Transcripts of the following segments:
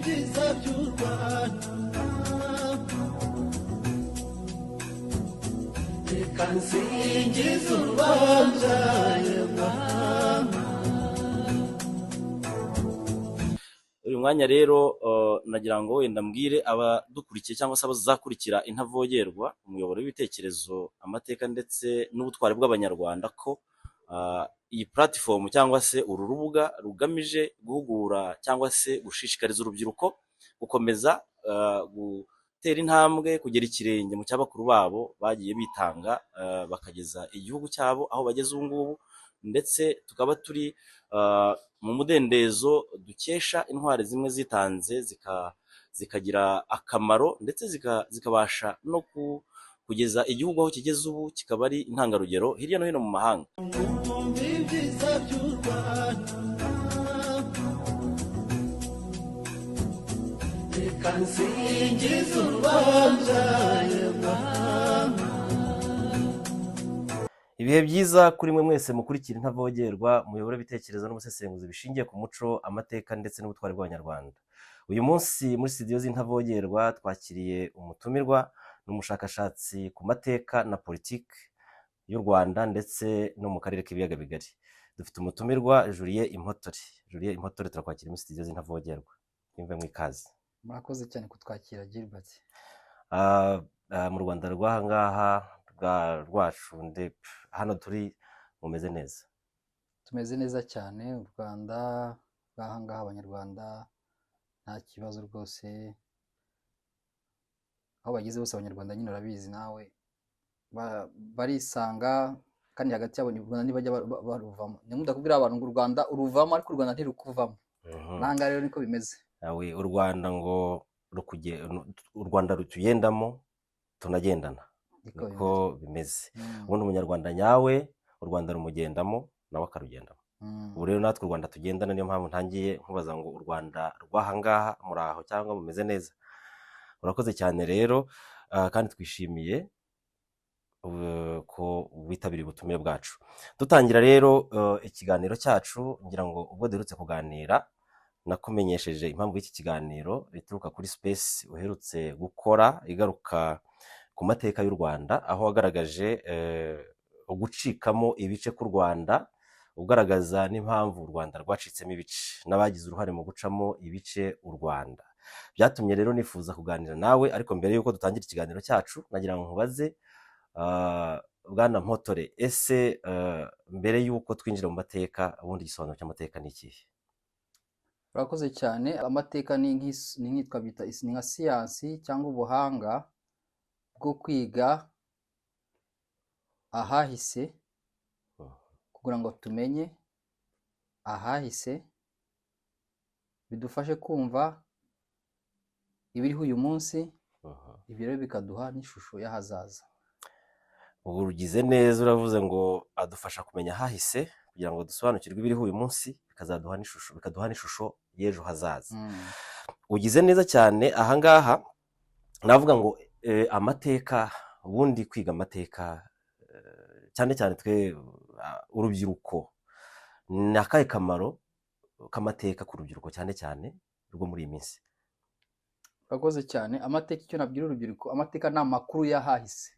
Ibyiza by'u Rwanda, reka nsingize urwabyaye mama. Uyu mwanya rero nagira ngo wenda mbwire abadukurikiye cyangwa se abazakurikira Intavogerwa, umuyoboro w'ibitekerezo, amateka ndetse n'ubutwari bw'Abanyarwanda, ko iyi platform cyangwa se uru rubuga rugamije guhugura cyangwa se gushishikariza urubyiruko gukomeza gutera intambwe, kugera ikirenge mu cyabakuru babo bagiye bitanga, bakageza igihugu cyabo aho bageze ubu ngubu, ndetse tukaba turi mu mudendezo dukesha intwari zimwe zitanze zikagira akamaro, ndetse zikabasha no kugeza igihugu aho kigeze ubu, kikaba ari intangarugero hirya no hino mu mahanga. Wumva ibyiza by'u Rwanda, reka nsingize urwabyaye mama. Ibihe byiza kuri mwe mwese mukurikira Intavogerwa, muyobora ibitekerezo n'ubusesenguzi bishingiye ku muco, amateka ndetse n'ubutwari bw'Abanyarwanda. Uyu munsi muri studio z'Intavogerwa twakiriye umutumirwa, ni umushakashatsi ku mateka na politiki y'u Rwanda ndetse no mu karere k'Ibiyaga Bigari. Dufite umutumirwa Julien Impotore. Julien Impotore, turakwakira muri studio z'Intavogerwa. Twumve mu ikaze. Murakoze cyane kutwakira, Gilbert. Mu Rwanda rw'aha ngaha rwacu hano turi mumeze neza? Tumeze neza cyane, u Rwanda rw'aha ngaha, Abanyarwanda nta kibazo rwose, aho bageze bose Abanyarwanda nyine urabizi nawe barisanga, kandi hagati yabo u Rwanda ntibajya baruvamo. Ni nkunda kubwira abantu ngo u Rwanda uruvamo ariko u Rwanda ntirukuvamo. N'aha ngaha rero niko bimeze. Awe, u Rwanda ngo u Rwanda rutugendamo tunagendana. Niko niko bimeze. Ubundi Umunyarwanda nyawe u Rwanda rumugendamo nawe akarugendamo. Ubu rero natwe u Rwanda tugendana, niyo mpamvu ntangiye nkubaza ngo u Rwanda rw'aha ngaha muri aho cyangwa mumeze neza. Urakoze cyane rero, kandi twishimiye ko witabiriye ubutumire bwacu. Dutangira rero ikiganiro cyacu, ngira ngo ubwo duherutse kuganira nakumenyesheje impamvu y'iki kiganiro ituruka kuri space uherutse gukora igaruka ku mateka y'u Rwanda, aho wagaragaje ugucikamo ibice k'u Rwanda, ugaragaza n'impamvu u Rwanda rwacitsemo ibice n'abagize uruhare mu gucamo ibice u Rwanda. Byatumye rero nifuza kuganira nawe, ariko mbere y'uko dutangira ikiganiro cyacu nagira ngo nkubaze, Bwana Mpotore, ese mbere y'uko twinjira mu mateka, ubundi igisobanuro cy'amateka ni ikihe? Urakoze cyane. Amateka ni nk'itwa bita ni nka siyansi cyangwa ubuhanga bwo kwiga ahahise kugira ngo tumenye ahahise, bidufashe kumva ibiriho uyu munsi, ibyo rero bikaduha n'ishusho y'ahazaza. Ubu ugize neza, uravuze ngo adufasha kumenya ahahise kugira ngo dusobanukirwe ibiriho uyu munsi, bikazaduha n'ishusho, bikaduha n'ishusho y'ejo hazaza. Ugize neza cyane. Ahangaha navuga ngo amateka, ubundi kwiga amateka, cyane cyane twe urubyiruko, ni akahe kamaro k'amateka ku rubyiruko cyane cyane rwo muri iyi minsi? Urakoze cyane. Amateka, icyo nabwira urubyiruko, amateka ni amakuru y'ahahise.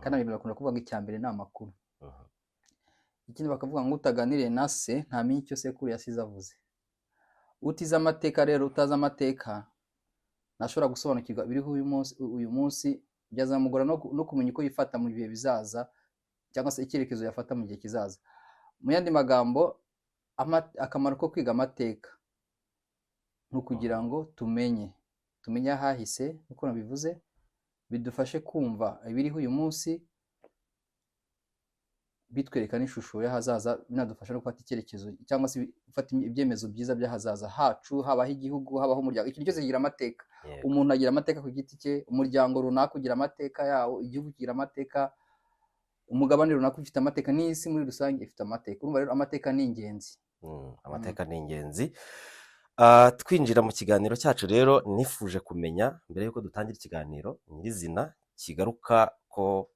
Kandi Abanyarwanda bakunda kuvuga ngo icya mbere ni amakuru. Ikindi bakavuga ngo utaganiriye na se ntamenya icyo sekuru yasize avuze. Utize amateka rero, utazi amateka, ntashobora gusobanukirwa ibiriho uyu munsi. Uyu munsi byazamugora no kumenya uko yifata mu bihe bizaza, cyangwa se icyerekezo yafata mu gihe kizaza. Mu yandi magambo, akamaro ko kwiga amateka ni ukugira ngo tumenye ahahise, nk'uko nabivuze, bidufashe kumva ibiriho uyu munsi, bitwereka n'ishusho y'ahazaza, binadufasha no gufata icyerekezo cyangwa se gufata ibyemezo byiza by'ahazaza hacu, habaho igihugu, habaho umuryango. Ikintu cyose kigira amateka. Umuntu agira amateka ku giti cye, umuryango runaka ugira amateka yawo, igihugu kigira amateka, umugabane runaka ufite amateka, n'isi muri rusange ifite amateka. Urumva rero amateka ni ingenzi. Amateka ni ingenzi. Twinjira mu kiganiro cyacu rero, nifuje kumenya mbere y'uko dutangira ikiganiro nyirizina kigaruka ko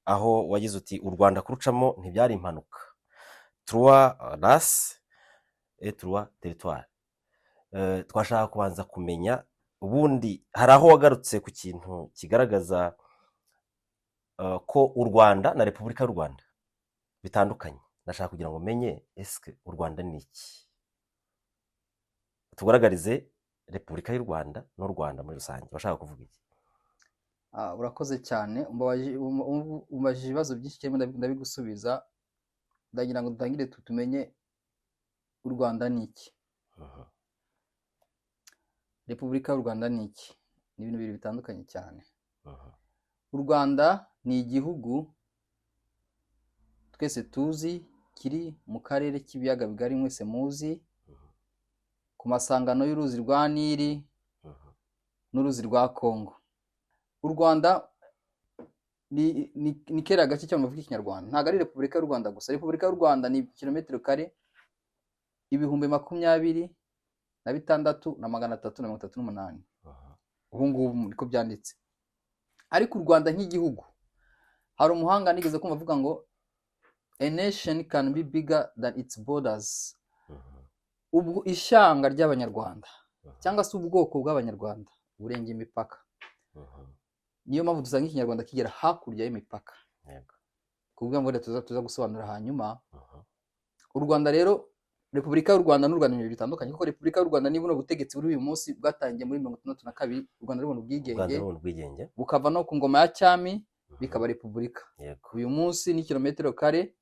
aho wagize uti u Rwanda kurucamo ntibyari impanuka, trois races et trois territoires. Twashaka kubanza kumenya, ubundi hari aho wagarutse ku kintu kigaragaza ko u Rwanda na Repubulika y'u Rwanda bitandukanye. Ndashaka kugira ngo menye, ese u Rwanda ni iki? Tugaragarize Repubulika y'u Rwanda n'u Rwanda muri rusange. Bashaka kuvuga iki? Urakoze cyane. Umbajije ibibazo byinshi cyane, ndabigusubiza. Ndagira ngo dutangire tumenye u Rwanda ni iki, Repubulika y'u Rwanda ni iki. Ni ibintu bibiri bitandukanye cyane. U Rwanda ni igihugu twese tuzi, kiri mu karere k'ibiyaga bigari mwese muzi, ku masangano y'uruzi rwa Nili n'uruzi rwa Kongo. U Rwanda ni kera gace cyangwa bavuga Ikinyarwanda, ntabwo ari Repubulika y'u Rwanda gusa. Repubulika y'u Rwanda ni kilometero kare 26,338 ubu ngubu niko byanditse. Ariko u Rwanda nk'igihugu, hari umuhanga nigeze kumva avuga ngo "A nation can be bigger than its borders." Ubwo ishyanga ry'Abanyarwanda cyangwa se ubwoko bw'Abanyarwanda burenga imipaka. Niyo mpamvu dusanga Ikinyarwanda kigera hakurya y'imipaka. Kuvuga ngo tuza gusobanura hanyuma. U Rwanda rero, Repubulika y'u Rwanda n'u Rwanda ni ibintu bitandukanye, kuko Repubulika y'u Rwanda ni buno butegetsi buri uyu munsi bwatangiye muri 62, u Rwanda rubona U Rwanda ubwigenge, rubona ubwigenge, bukava no ku ngoma ya cyami, bikaba repubulika. Uyu munsi ni kilometero kare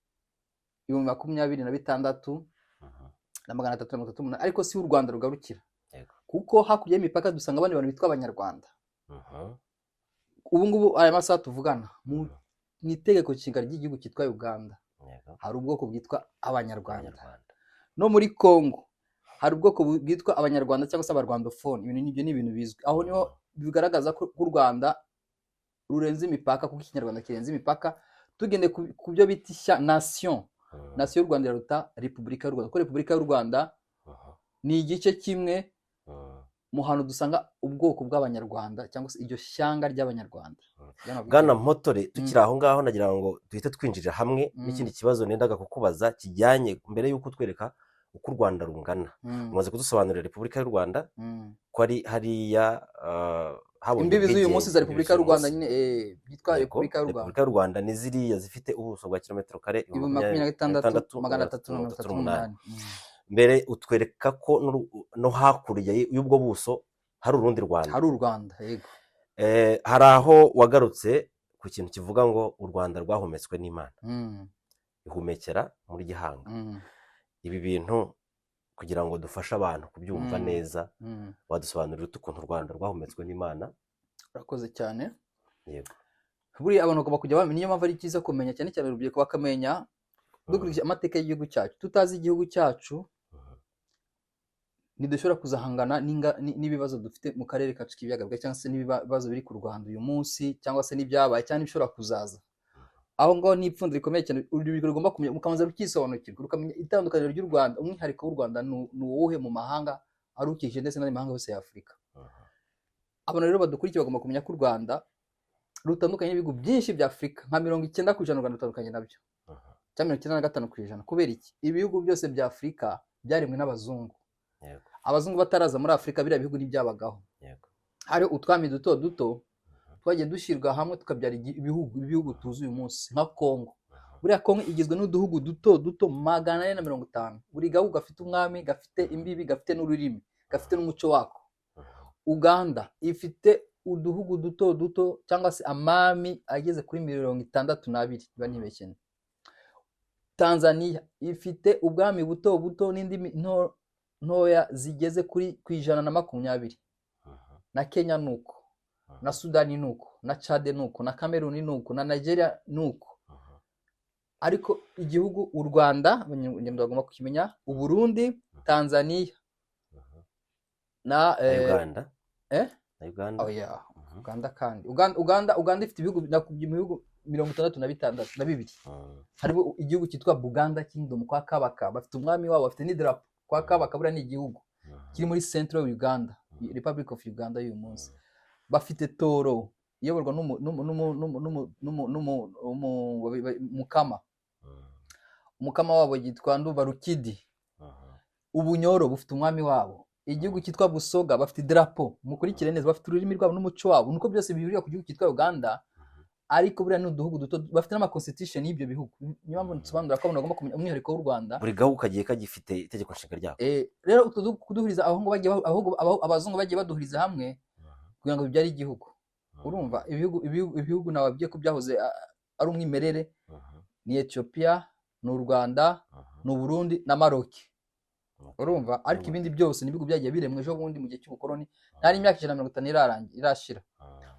26,338, ariko si u Rwanda rugarukira, kuko hakurya y'imipaka dusanga abandi bantu bitwa Abanyarwanda. Ubu ngubu aya masaha tuvugana, mu itegeko nshinga ry'igihugu cyitwa Uganda, hari ubwoko bwitwa Abanyarwanda. Abanyarwanda. No muri Congo hari ubwoko bwitwa Abanyarwanda cyangwa se Abarwandofone. Ibintu nibyo ni ibintu bizwi. Aho niho bigaragaza ko u Rwanda rurenze imipaka, kuko Ikinyarwanda kirenze imipaka. Tugende ku byo bita ishya nation, nation y'u Rwanda iraruta Repubulika y'u Rwanda, kuko Repubulika y'u Rwanda ni igice kimwe mu hantu dusanga ubwoko bw'Abanyarwanda cyangwa se iryo shyanga ry'Abanyarwanda. Bwana Mpotore, tukiri aho ngaho, nagira ngo duhite twinjirira hamwe n'ikindi kibazo nendaga kukubaza kijyanye, mbere y'uko utwereka uko u Rwanda rungana. Umaze kudusobanurira Repubulika y'u Rwanda ko ari hariya habonye Imbibi z'uyu munsi za ubwigenge, Repubulika y'u imbibi Rwanda z'uyu nyine munsi. Byitwa Repubulika y'u Rwanda. Repubulika y'u Rwanda ni ziriya zifite ubuso bwa kilometero kare 26,338. Mbere utwereka ko no hakurya y'ubwo buso hari urundi Rwanda. Hari u Rwanda, yego. Hari aho wagarutse ku kintu kivuga ngo u Rwanda rwahumetswe n'Imana, ihumekera muri Gihanga. Ibi bintu, kugira ngo dufashe abantu kubyumva neza, wadusobanurira ute ukuntu u Rwanda rwahumetswe n'Imana? Urakoze cyane. Yego. Buriya abantu bagomba kujya bamenya, niyo mpamvu ari byiza kumenya, cyane cyane urubyiruko bakamenya dukurikije amateka y'igihugu cyacu. Tutazi igihugu cyacu, ntidushobora kuzahangana n'ibibazo dufite mu karere kacu k'ibiyaga bigari, cyangwa se n'ibibazo biri ku Rwanda uyu munsi, cyangwa se n'ibyabaye cyangwa n'ibishobora kuzaza. Aho ngaho ni ipfundo rikomeye cyane urubyiruko rugomba kumenya, mukabanza rukisobanukirwa, rukamenya itandukaniro ry'u Rwanda, umwihariko w'u Rwanda ni uwuhe mu mahanga arukikije ndetse n'andi mahanga yose ya Afurika. Abantu rero badukurikiye bagomba kumenya ko u Rwanda rutandukanye n'ibihugu byinshi bya Afurika, nka 90% u Rwanda rutandukanye nabyo, cyangwa 95%. Kubera iki? Ibihugu byose bya Afurika byaremwe n'abazungu. Abazungu bataraza muri Afurika, biriya bihugu ntibyabagaho. Hari utwami duto duto twagiye dushyirwa hamwe tukabyara ibihugu tuzi uyu munsi, nka Kongo. Buriya Kongo igizwe n'uduhugu duto duto 450, buri gahugu gafite umwami, gafite imbibi, gafite n'ururimi, gafite n'umuco wako. Uganda ifite uduhugu duto duto cyangwa se amami ageze kuri 62, niba ntibeshye. Tanzania ifite ubwami buto buto n'indimi ntoya zigeze ku 120. Na Kenya nuko, na Sudani nuko, na Chad nuko, na Cameroon nuko, na Nigeria nuko. Ariko igihugu u Rwanda, Abanyarwanda bagomba kukimenya, Uburundi, Tanzania na Na Uganda. Eh? Na Uganda. Oh yeah. Uganda kandi Uganda ifite ibihugu, nakubye, ibihugu 62. Hariho igihugu cyitwa Buganda Kingdom kwa Kabaka, bafite umwami wabo, bafite n'idarapo kwa Kabaka. Buriya ni igihugu kiri muri Central Uganda, Republic of Uganda y'uyu munsi. Bafite Toro iyoborwa n'umukama. Umukama wabo yitwa Nduba Rukidi. Ubunyoro bufite umwami wabo. Igihugu cyitwa Busoga bafite idarapo, mukurikire neza, bafite ururimi rwabo n'umuco wabo, nuko byose bihurira ku gihugu cyitwa Uganda. Ariko buriya ni uduhugu duto bafite n'ama constitution y'ibyo bihugu. Niyo mpamvu nsobanura ko abantu bagomba kumenya umwihariko w'u Rwanda. Buri gahugu kagiye kagifite itegeko nshinga ryako. Rero utwo duhugu kuduhuriza aho ngo bagiye abazungu bagiye baduhuriza hamwe kugira ngo bibyare igihugu. Urumva ibihugu nababwiye ko byahoze ari umwimerere, ni Ethiopia, ni u Rwanda, ni Uburundi na Maroc. Urumva, ariko ibindi byose ni ibihugu byagiye biremwa ejo bundi mu gihe cy'ubukoloni, nta n'imyaka 150 irarangira irashira.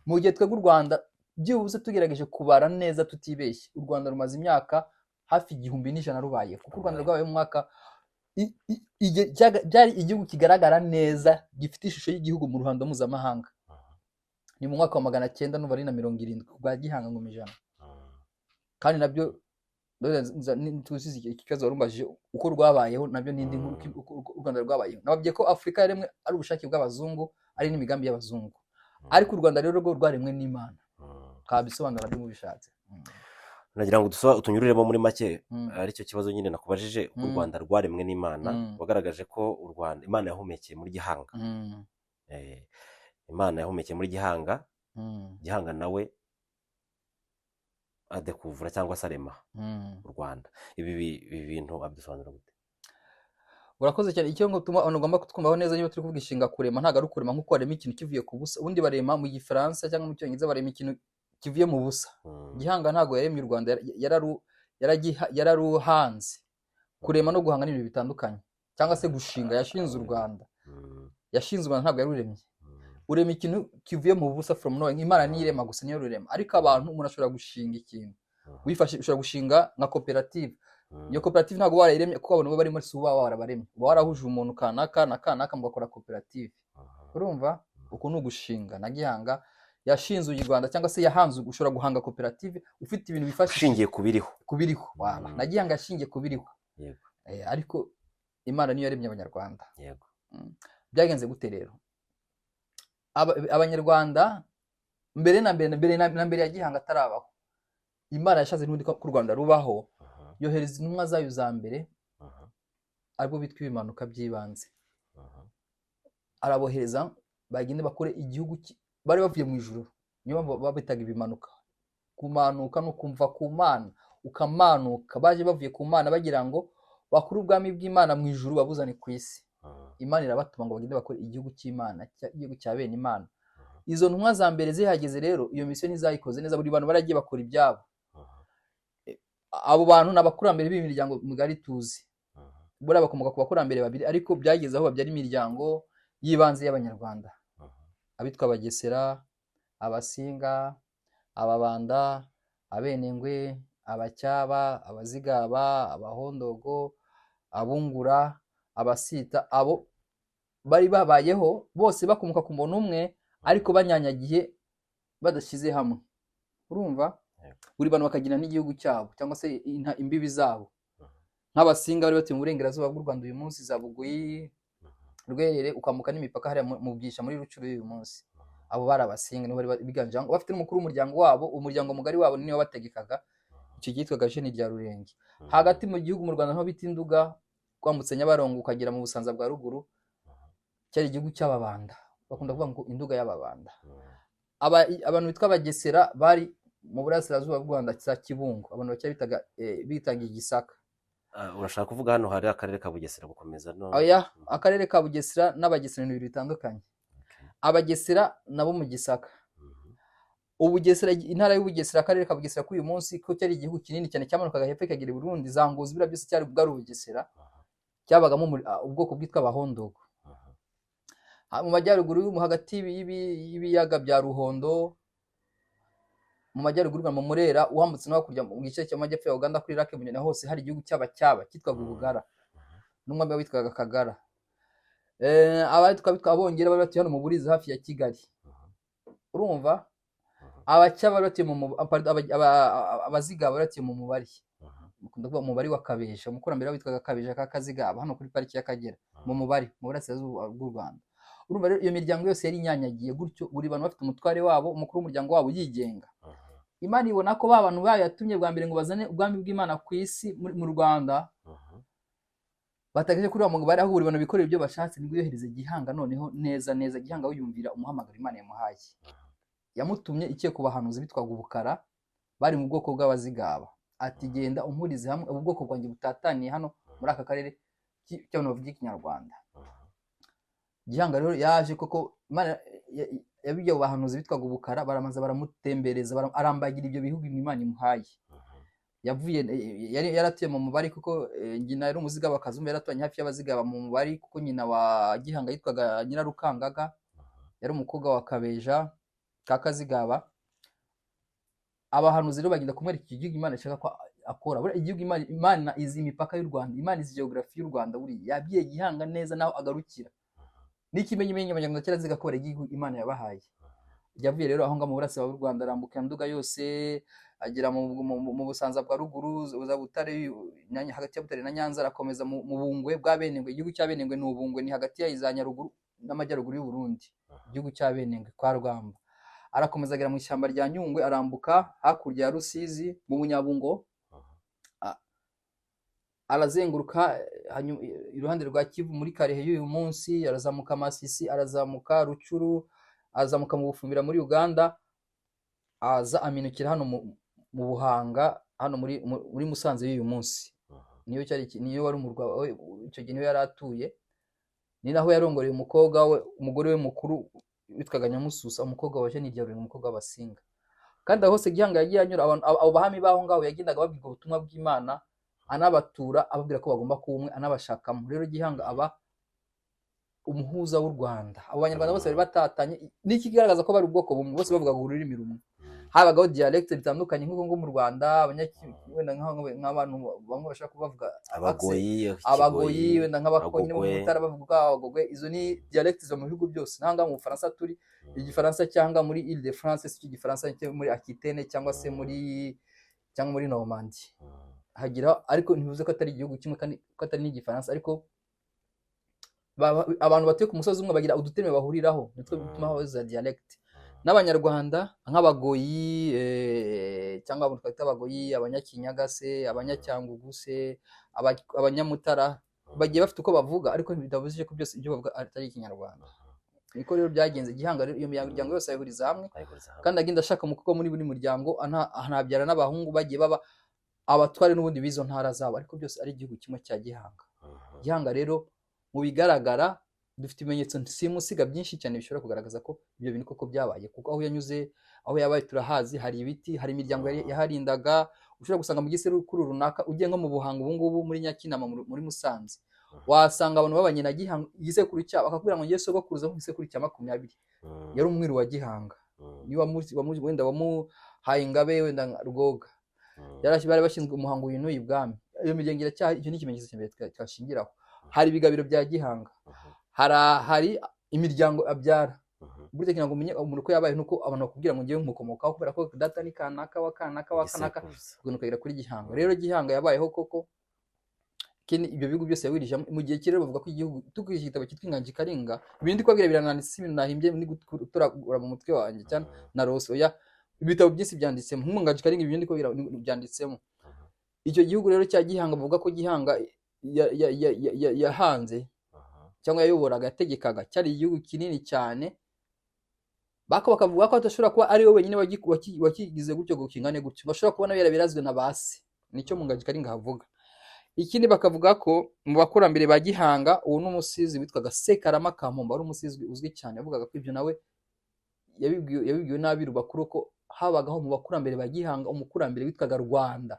Mu gihe twebwe u Rwanda byibuze tugerageje kubara neza tutibeshye, u Rwanda rumaze imyaka hafi 1100 rubayeho, kuko u Rwanda rwabaye mu mwaka byari igihugu kigaragara neza gifite ishusho y'igihugu mu ruhando mpuzamahanga ni mu mwaka wa 970 bwa Gihanga Ngoma Ijana. Kandi nabyo tuzi iki kibazo warumbajije uko rwabayeho, nabyo n'indi nkuru uko u Rwanda rwabayeho. Nababwiye ko Afurika yaremwe ari ubushake bw'abazungu, ari n'imigambi y'abazungu, ariko u Rwanda rero rwo rwaremwe n'Imana. Twabisobanura byo mubishatse. Nagira ngo utunyuriremo muri make aricyo kibazo nyine nakubajije, uko u Rwanda rwaremwe n'Imana. Wagaragaje ko u Rwanda Imana yahumekeye muri Gihanga. Imana yahumekeye muri Gihanga, Gihanga nawe adekuvura cyangwa se arema u Rwanda. Ibi bintu abisobanura gute? Urakoze cyane. Icyo ngo tuma abantu ugomba kutwumvaho neza, niba turi kuvuga inshinga kurema, ntabwo ari ukurema nk'uko warema ikintu kivuye ku busa. Ubundi barema mu Gifaransa cyangwa mu Cyongereza barema ikintu kivuye mu busa. Gihanga ntabwo yaremye u Rwanda, yararuhanze. Kurema no guhanga ni ibintu bitandukanye, cyangwa se gushinga. Yashinze u Rwanda, yashinze u Rwanda, ntabwo yaruremye. Urema ikintu kivuye mu busa, from nowhere. Imana niyo irema gusa, niyo rurema. Ariko abantu, umuntu ashobora gushinga ikintu wifashe, ushobora gushinga nka koperative. Iyo koperative ntabwo warayiremye, kuko abantu baba barimo si uba warabaremye, uba warahuje umuntu kanaka na kanaka mugakora koperative. Urumva, uku ni ugushinga. Na Gihanga yashinze u Rwanda cyangwa se yahanze. Ushobora guhanga koperative ufite ibintu bifashishije ushingiye ku biriho. Ku biriho waba. Na Gihanga yashingiye ku biriho. Ariko Imana niyo yaremye Abanyarwanda. Byagenze gute rero? Abanyarwanda mbere na mbere, mbere na mbere ya Gihanga atarabaho, Imana yashatse n'ubundi ko u Rwanda rubaho, yohereza intumwa zayo za mbere, aribo bitwa ibimanuka by'ibanze. Arabohereza bagende bakore igihugu bari bavuye mu ijuru. Niyo mpamvu babitaga ibimanuka. Kumanuka no kumva ku Mana, ukamanuka. Baje bavuye ku Mana bagira ngo bakure ubwami bw'Imana mu ijuru babuzane ku isi. Imana irabatuma ngo bagende bakore igihugu cy'Imana, igihugu cya bene Imana. Izo ntumwa za mbere zihageze rero, iyo misiyo ntizayikoze neza. Buri bantu baragiye bakora ibyabo. Abo bantu ni abakurambere b'imiryango migari tuzi. Buriya bakomoka ku bakurambere babiri, ariko byageze aho babyara imiryango y'ibanze y'Abanyarwanda, abitwa Abagesera, Abasinga, Ababanda, Abenengwe, Abacyaba, Abazigaba, Abahondogo, Abungura, Abasita. Abo bari babayeho bose bakomoka ku muntu umwe, ariko banyanyagiye badashyize hamwe. Urumva, buri bantu bakagira n'igihugu cyabo cyangwa se imbibi zabo. Nk'Abasinga bari batuye mu burengerazuba bw'u Rwanda uyu munsi, za Bugoyi, Rwerere, ukambuka n'imipaka hariya mu Bwisha muri Rucuru y'uyu munsi. Abo bari Abasinga, nibo bari biganje aho, bafite n'umukuru w'umuryango wabo, umuryango mugari wabo niwe wabategekaga. Icyo cyitwaga Jeni rya Rurenge. Hagati mu gihugu mu Rwanda, nko bita Induga, wambutse Nyabarongo ukagera mu Busanza bwa ruguru, cyari igihugu cy'Ababanda. Bakunda kuvuga ngo Induga y'Ababanda. Abantu bitwa Abagesera bari mu burasirazuba bw'u Rwanda, cya Kibungo, abantu bakera bitaga bitaga Igisaka. Urashaka kuvuga hano hari akarere ka Bugesera gukomeza no? Oya, akarere ka Bugesera n'Abagesera ni bibiri bitandukanye. Abagesera nabo mu Gisaka. Ubugesera, intara y'Ubugesera, akarere ka Bugesera k'uyu munsi, ko cyari igihugu kinini cyane cyamanukaga hepfo ikagera i Burundi, za Ngozi, biriya byose cyari bwari Ubugesera. Cyabagamo ubwoko bwitwa Abahondogo. Mu majyaruguru, hagati y'ibiyaga bya Ruhondo, mu majyaruguru mu Murera, wambutse no hakurya mu gice cy'amajyepfo ya Uganda kuri Lake Bunyoni, hose hari igihugu cy'Abacyaba cyitwaga Ubugara, n'umwami witwaga Kagara. Abatwa bitwa Abongera bari batuye hano mu Buriza hafi ya Kigali. Urumva, Abacyaba bari batuye mu, Abazigaba bari batuye mu Mubari, bakunda kuvuga Umubari wa Kabeja. Umukurambere witwaga Kabeja ka Kazigaba, hano kuri pariki y'Akagera mu Mubari, mu burasirazuba bw'u Rwanda. Urumva rero iyo miryango yose yari inyanyagiye gutyo, buri bantu bafite umutware wabo, umukuru w'umuryango wabo yigenga. Imana ibona ko ba bantu bayo yatumye bwa mbere ngo bazane ubwami bw'Imana ku isi mu Rwanda, Batageze kuri wa mugabo bari ahuriwe abantu bikorera ibyo bashatse, nibwo yohereza Gihanga noneho neza neza. Gihanga we yumvira umuhamagaro Imana yamuhaye, yamutumye ikiye ku bahanuzi bitwaga Ubukara, bari mu bwoko bw'Abazigaba, ati genda umpurize hamwe ubu bwoko bwanjye butataniye hano muri aka karere cy'abantu bavuga Ikinyarwanda. Gihanga rero yaje koko, Imana yabibwiye abo bahanuzi bitwaga Ubukara, baramaza baramutembereza, arambagira ibyo bihugu Imana imuhaye. Yavuye yari yaratuye mu Mubari, kuko nyina yari Umuzigaba Kazumba, yaraturanye hafi y'Abazigaba mu Mubari, kuko nyina wa Gihanga yitwaga Nyirarukangaga, yari umukobwa wa Kabeja ka Kazigaba. Abahanuzi rero bagenda kumwereka igihugu Imana ishaka ko akora. Buriya igihugu Imana izi imipaka y'u Rwanda, Imana izi geography y'u Rwanda. Buriya yabwiye Gihanga neza naho agarukira, n'ikimenyimenyi Abanyarwanda kera ziga ko bari igihugu Imana yabahaye. Yavuye rero aho ngaho mu burasirazuba bw'u Rwanda, arambuka Nduga yose, agera mu Busanza bwa ruguru, za Butare, hagati ya Butare na Nyanza, arakomeza mu Bungwe bwa Benengwe. Igihugu cya Benengwe ni Ubungwe, ni hagati ya za Nyaruguru n'amajyaruguru y'u Burundi, igihugu cya Benengwe kwa Rwamba. Arakomeza agera mu ishyamba rya Nyungwe, arambuka hakurya ya Rusizi mu Bunyabungo, arazenguruka iruhande rwa Kivu muri Karehe y'uyu munsi, arazamuka Masisi, arazamuka Rucuru, arazamuka mu Bufumbira muri Uganda, aza aminukira hano mu Buhanga, hano muri Musanze y'uyu munsi. Niyo cyari niyo wari umurwa we, icyo gihe niyo yari atuye, ni naho yarongoreye umukobwa we, umugore we mukuru witwaga Nyamususa, umukobwa wa Jenny Ryarurenga, umukobwa w'Abasinga. Kandi aho hose Gihanga yagiye anyura, abo bahami b'aho ngaho yagendaga babwirwa ubutumwa bw'Imana, anabatura, ababwira ko bagomba kuba umwe, anabashakamo. Rero Gihanga aba umuhuza w'u Rwanda. Abo Banyarwanda bose bari batatanye, n'ikigaragaza ko bari ubwoko bumwe, bose bavugaga ururimi rumwe. Habagaho dialecte bitandukanye, nk'uko ngo mu Rwanda wenda nk'abantu bamwe bashaka kubavuga Abagoyi, Abagoyi, wenda nk'Abakonyi bo mu Abagogwe. Mutara bavuga Abagogwe. Izo ni dialecte zo mu bihugu byose. N'ahangaha mu Bufaransa turi, Igifaransa cyangwa muri Ile de France si cyo Igifaransa cyo muri Aquitaine cyangwa se muri cyangwa muri Normandie hagira, ariko ntibivuze ko atari igihugu kimwe kandi ko atari n'Igifaransa, ariko abantu batuye ku musozi umwe bagira uduteme bahuriraho, nitwo bituma habaho za dialecte. N'Abanyarwanda nk'Abagoyi, cyangwa abo twita Abagoyi, Abanyakinyaga se, Abanyacyangugu se, Abanyamutara, bagiye bafite uko bavuga, ariko ntibidabujije ko byose ibyo bavuga atari Ikinyarwanda. Niko rero byagenze. Gihanga rero iyo miryango yose ayihuriza hamwe, Ayihuriza hamwe. kandi agenda ashaka umukobwa muri buri muryango, anabyara n'abahungu bagiye baba abatware n'ubundi b'izo ntara zabo, ariko byose ari igihugu kimwe cya Gihanga. Gihanga rero mu bigaragara dufite ibimenyetso simusiga byinshi cyane bishobora kugaragaza ko ibyo bintu koko byabaye, kuko aho yanyuze, aho yabaye turahazi, hari ibiti, hari imiryango yaharindaga. Ushobora gusanga mu gisekuru runaka, ugiye nko mu Buhanga ubu ngubu muri Nyakinama muri Musanze, wasanga abantu babanye na Gihanga igisekuru cyabo, akakubwira ngo ngiye sogokuruza mu gisekuru cya 20, yari umwiru wa Gihanga, niwe wenda wamuhaye ingabe, wenda nka Rwoga, bari bashinzwe umuhango uyu n'uyu ibwami. Iyo miryango iracyahari, icyo ni ikimenyetso cya mbere twashingiraho. Hari ibigabiro bya Gihanga, hari imiryango abyara. Burya kugira ngo umenye umuntu uko yabaye nuko abantu bakubwira ngo ngewe nkomokaho kubera ko data ni kanaka wa kanaka wa kanaka, Igisekuruza. ubwo ukagera kuri Gihanga. Rero Gihanga yabayeho koko. Ikindi ibyo bihugu byose yawirijemo mu gihe rero bavuga ko igihugu, dukurikije igitabo cyitwa Inganji Karinga, ibindi kubabwira birananditse, si ibintu nahimbye ni gutoragura mu mutwe wanjye cyane na rose, oya, ibitabo byinshi byanditsemo nk'u Nganji Karinga, ibyo ndi kubabwira byanditsemo. Icyo gihugu rero cya Gihanga bavuga ko Gihanga yahanze cyangwa yayoboraga, yategekaga, cyari igihugu kinini cyane. Bako bakavuga ko adashobora kuba ari we wenyine wakigize gutyo ngo kingane gutyo, ngo ashobora kuba nawe yarabirazwe na ba se, nicyo mu Nganji Karinga havuga. Ikindi bakavuga ko mu bakurambere ba Gihanga, uwo ni umusizi witwaga Sekarama Kampumba, wari umusizi uzwi cyane, yavugaga ko ibyo nawe yabibwiwe n'abiru bakuru ko habagaho mu bakurambere ba Gihanga umukurambere witwaga Rwanda.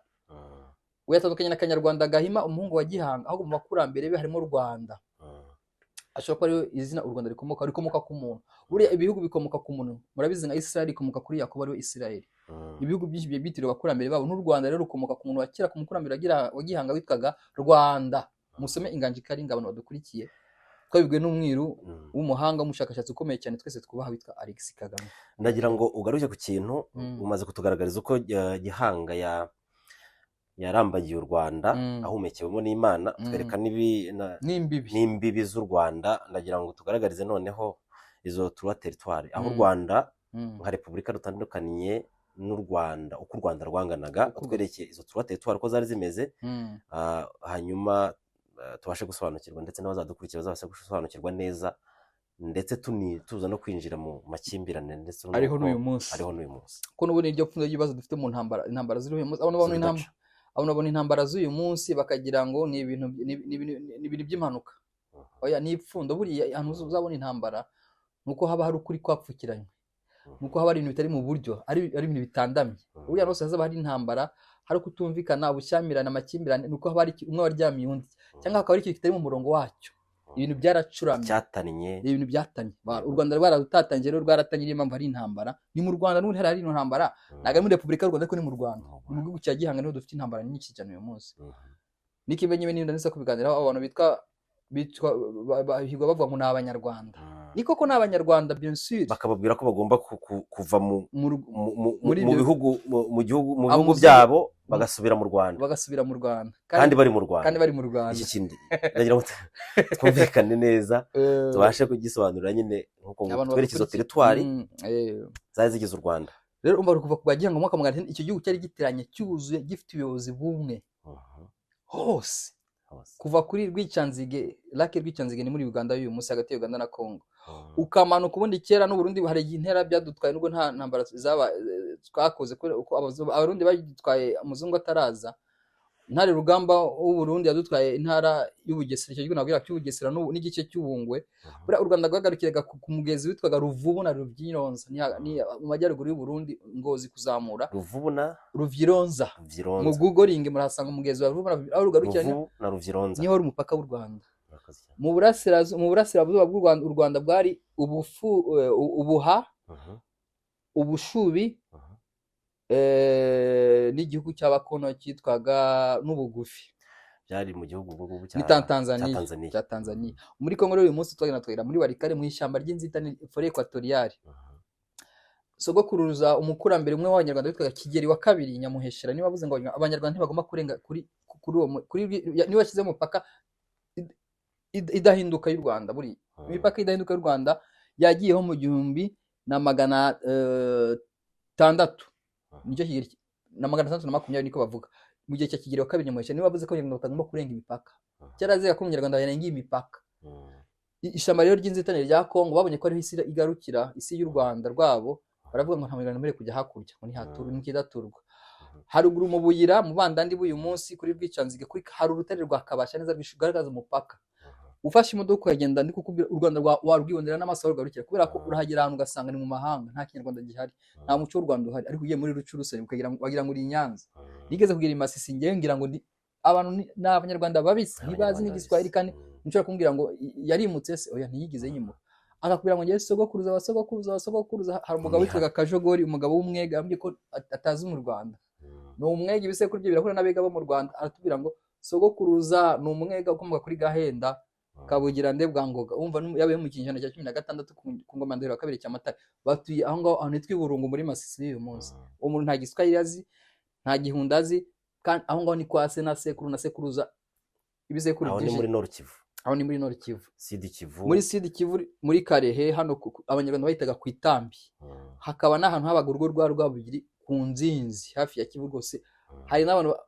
We yatandukanye na Kanyarwanda Gahima, umuhungu wa Gihanga, ahubwo mu bakurambere be harimo Rwanda. Ashobora kuba ariwe izina u Rwanda rikomoka ku muntu. Buriya ibihugu bikomoka ku muntu, murabizi nka Israel ikomoka kuri Yakobo ariwe Israel. Ibihugu byinshi bigiye byitiriwe abakurambere babo, n'u Rwanda rero rukomoka ku muntu wa kera, ku mukurambere wa Gihanga witwaga Rwanda. Musome Inganji Karinga abantu badukurikiye, twabibwiwe n'umwiru w'umuhanga w'umushakashatsi ukomeye cyane twese twubaha witwa Alex Kagame. Ndagira ngo ugaruke ku kintu umaze kutugaragariza uko Gihanga yarambagiye u Rwanda ahumekewemo n'Imana, twereka n'imbibi n'imbibi z'u Rwanda. Ndagira ngo tugaragarize noneho izo trois territoires aho u Rwanda nka repubulika rutandukaniye n'u Rwanda, uko u Rwanda rwanganaga, utwereke izo trois territoires uko zari zimeze, hanyuma tubashe gusobanukirwa, ndetse n'abazadukurikira bazabashe gusobanukirwa neza, ndetse tuza no kwinjira mu makimbirane ndetse Ariho n'uko n'uyu munsi. Ariho n'uyu munsi. Ko n'ubundi iryo pfundo ry'ibibazo dufite mu ntambara, intambara ziri uyu munsi, abantu babona Z'urudaca. abantu babona intambara z'uyu munsi bakagira ngo ni ibintu ni ibintu by'impanuka. Oya, ni ipfundo. Buriya ahantu uzabona intambara ni uko haba hari ukuri kwapfukiranywe, ni uko haba hari ibintu bitari mu buryo, ari ibintu bitandamye. Buriya hose hazaba hari intambara, hari kutumvikana, ubushyamirane, amakimbirane, ni uko haba hari umwe waryamiye undi, cyangwa hakaba hari ikintu kitari mu murongo wacyo, ibintu byaracuramye. Cyatannye. Ibintu byatanye. U Rwanda rwararutatanye rero, rwaratanye, niyo mpamvu hari intambara. Ni mu Rwanda n'ubundi hari ino ntambara, ntabwo ari muri Repubulika y'u Rwanda, ariko ni mu Rwanda, ni mu gihugu cya Gihanga niho dufite intambara nyinshi cyane uyu munsi. N'ikimenyimenyi n'ibindi ndetse kubiganiraho, abantu bitwa bahigwa bavuga ngo ni Abanyarwanda. Ni koko ni Abanyarwanda, bien sûr. Bakababwira ko bagomba kuva mu Mu muri mu bihugu mu gihugu mu bihugu Amuzi- byabo, bagasubira mu Rwanda. Bagasubira mu Rwanda. Kandi bari mu Rwanda. Kandi bari mu Rwanda. Iki kindi ndagira ngo twumvikane neza, tubashe kugisobanurira nyine nkuko Abantu twereke izo badukurikiye. teritwari zari zigize u Rwanda. Rero umva, kuva ku bwa Gihanga mu mwaka 900, icyo gihugu cyari giteranye, cyuzuye, gifite ubuyobozi bumwe hose. Hose. Kuva kuri Rwicanzige, Lake Rwicanzige ni muri Uganda y'uyu munsi, hagati ya Uganda na Congo, ukamanuka. Ubundi kera n'Uburundi hari igihe intera byadutwaye, nubwo nta ntambara zaba twakoze, kubera uko Abarundi badutwaye umuzungu ataraza. Ntare Rugamba w'Uburundi yadutwaye intara y'Ubugesera, icyo gihugu nabwira cy'Ubugesera n'igice cy'Ubungwe. Buriya u Rwanda rwagarukiraga ku mugezi witwaga Ruvubu na Ruvyironza, ni mu majyaruguru y'Uburundi, Ngozi kuzamura. Ruvubu na Ruvyironza. Mu Ruvyironza. Googling murahasanga umugezi wa Ruvubu aho rugarukira Ruvubu na Ruvyironza. Niho hari umupaka w'u Rwanda. Murakoze cyane. Mu burasirazuba bw'u Rwanda, u Rwanda bwari ubufu Ubuha, Ubushubi, n'igihugu cy'Abakono cyitwaga n'Ubugufi. Byari mu gihugu ubwo ngubwo Ni Tanzania. Cya Tanzania. Cya Tanzania. Muri Congo rero uyu munsi twagenda twagera muri Walikale, mu ishyamba ry'inzitane, forêt équatoriale. Sogokuruza, umukurambere umwe w'Abanyarwanda witwaga Kigeli wa kabiri Nyamuheshera, niba avuze ngo Abanyarwanda ntibagomba kurenga kuri uwo kuri niba washyize umupaka idahinduka y'u Rwanda, buriya imipaka idahinduka y'u Rwanda yagiyeho mu 1600, nicyo Kigeli na 620 niko bavuga. Mu gihe cya Kigeli wa kabiri Nyamuheshera niba bavuze ko Abanyarwanda batagomba kurenga imipaka, cyarazira ko Umunyarwanda yarenga imipaka. Ishyamba rero ry'inzitane rya Kongo, babonye ko ariho isi igarukira, isi y'u Rwanda rwabo, baravuga ngo nta Munyarwanda wemerewe kujya hakurya, ngo ntihaturwe, ntikidaturwa. Haruguru mu Buyira, mu Bandandi b'uyu munsi, kuri Rwicanzige, kuri hari urutare rwa Kabasha neza rugaragaza umupaka. Ufashe imodoka ukagenda, ndi kukubwira, u Rwanda warwibonera n'amaso aho rugarukira, kubera ko urahagera ahantu ugasanga ni mu mahanga, nta Kinyarwanda gihari, nta muco w'u Rwanda uhari. Ariko ugiye muri Rutshuru wagira ngo uri i Nyanza. Nigeze kugera i Masisi, ngewe ngira ngo ndi abantu ni Abanyarwanda babisi, ntibazi n'Igiswahili, kandi nshobora kumbwira ngo yarimutse se? Oya, ntiyigeze yimuka. Akakubwira ngo ngewe sogokuruza wa sogokuruza wa sogokuruza, hari umugabo witwaga Kajogori, umugabo w'umwega, yambwiye ko atazi mu Rwanda, ni umwega, ibisekuru bye birahura n'abega bo mu Rwanda. Aratubwira ngo sogokuruza ni umwega ukomoka kuri Gahenda Kabugira nde bwa Ngoga. Wumva yabaye mu kinyejana cya 16 ku ngoma ya Ndahiro wa kabiri Cyamatare. Batuye aho ngaho, ahantu hitwa i Burungu muri Masisi y'uyu munsi. Uwo muntu nta Giswahili azi, nta Gihunda azi, kandi aho ngaho ni kwa se na sekuru na sekuruza, ibisekuru Aho ni byinshi. muri Nord Kivu. Aho ni muri Nord Kivu. Sud Kivu. Muri Sud Kivu, muri Karehe hano, Abanyarwanda bahitaga ku Itambi. Hakaba n'ahantu habaga urugo rwa Rwabugiri ku Nzinzi, hafi ya Kivu rwose. Hari n'abantu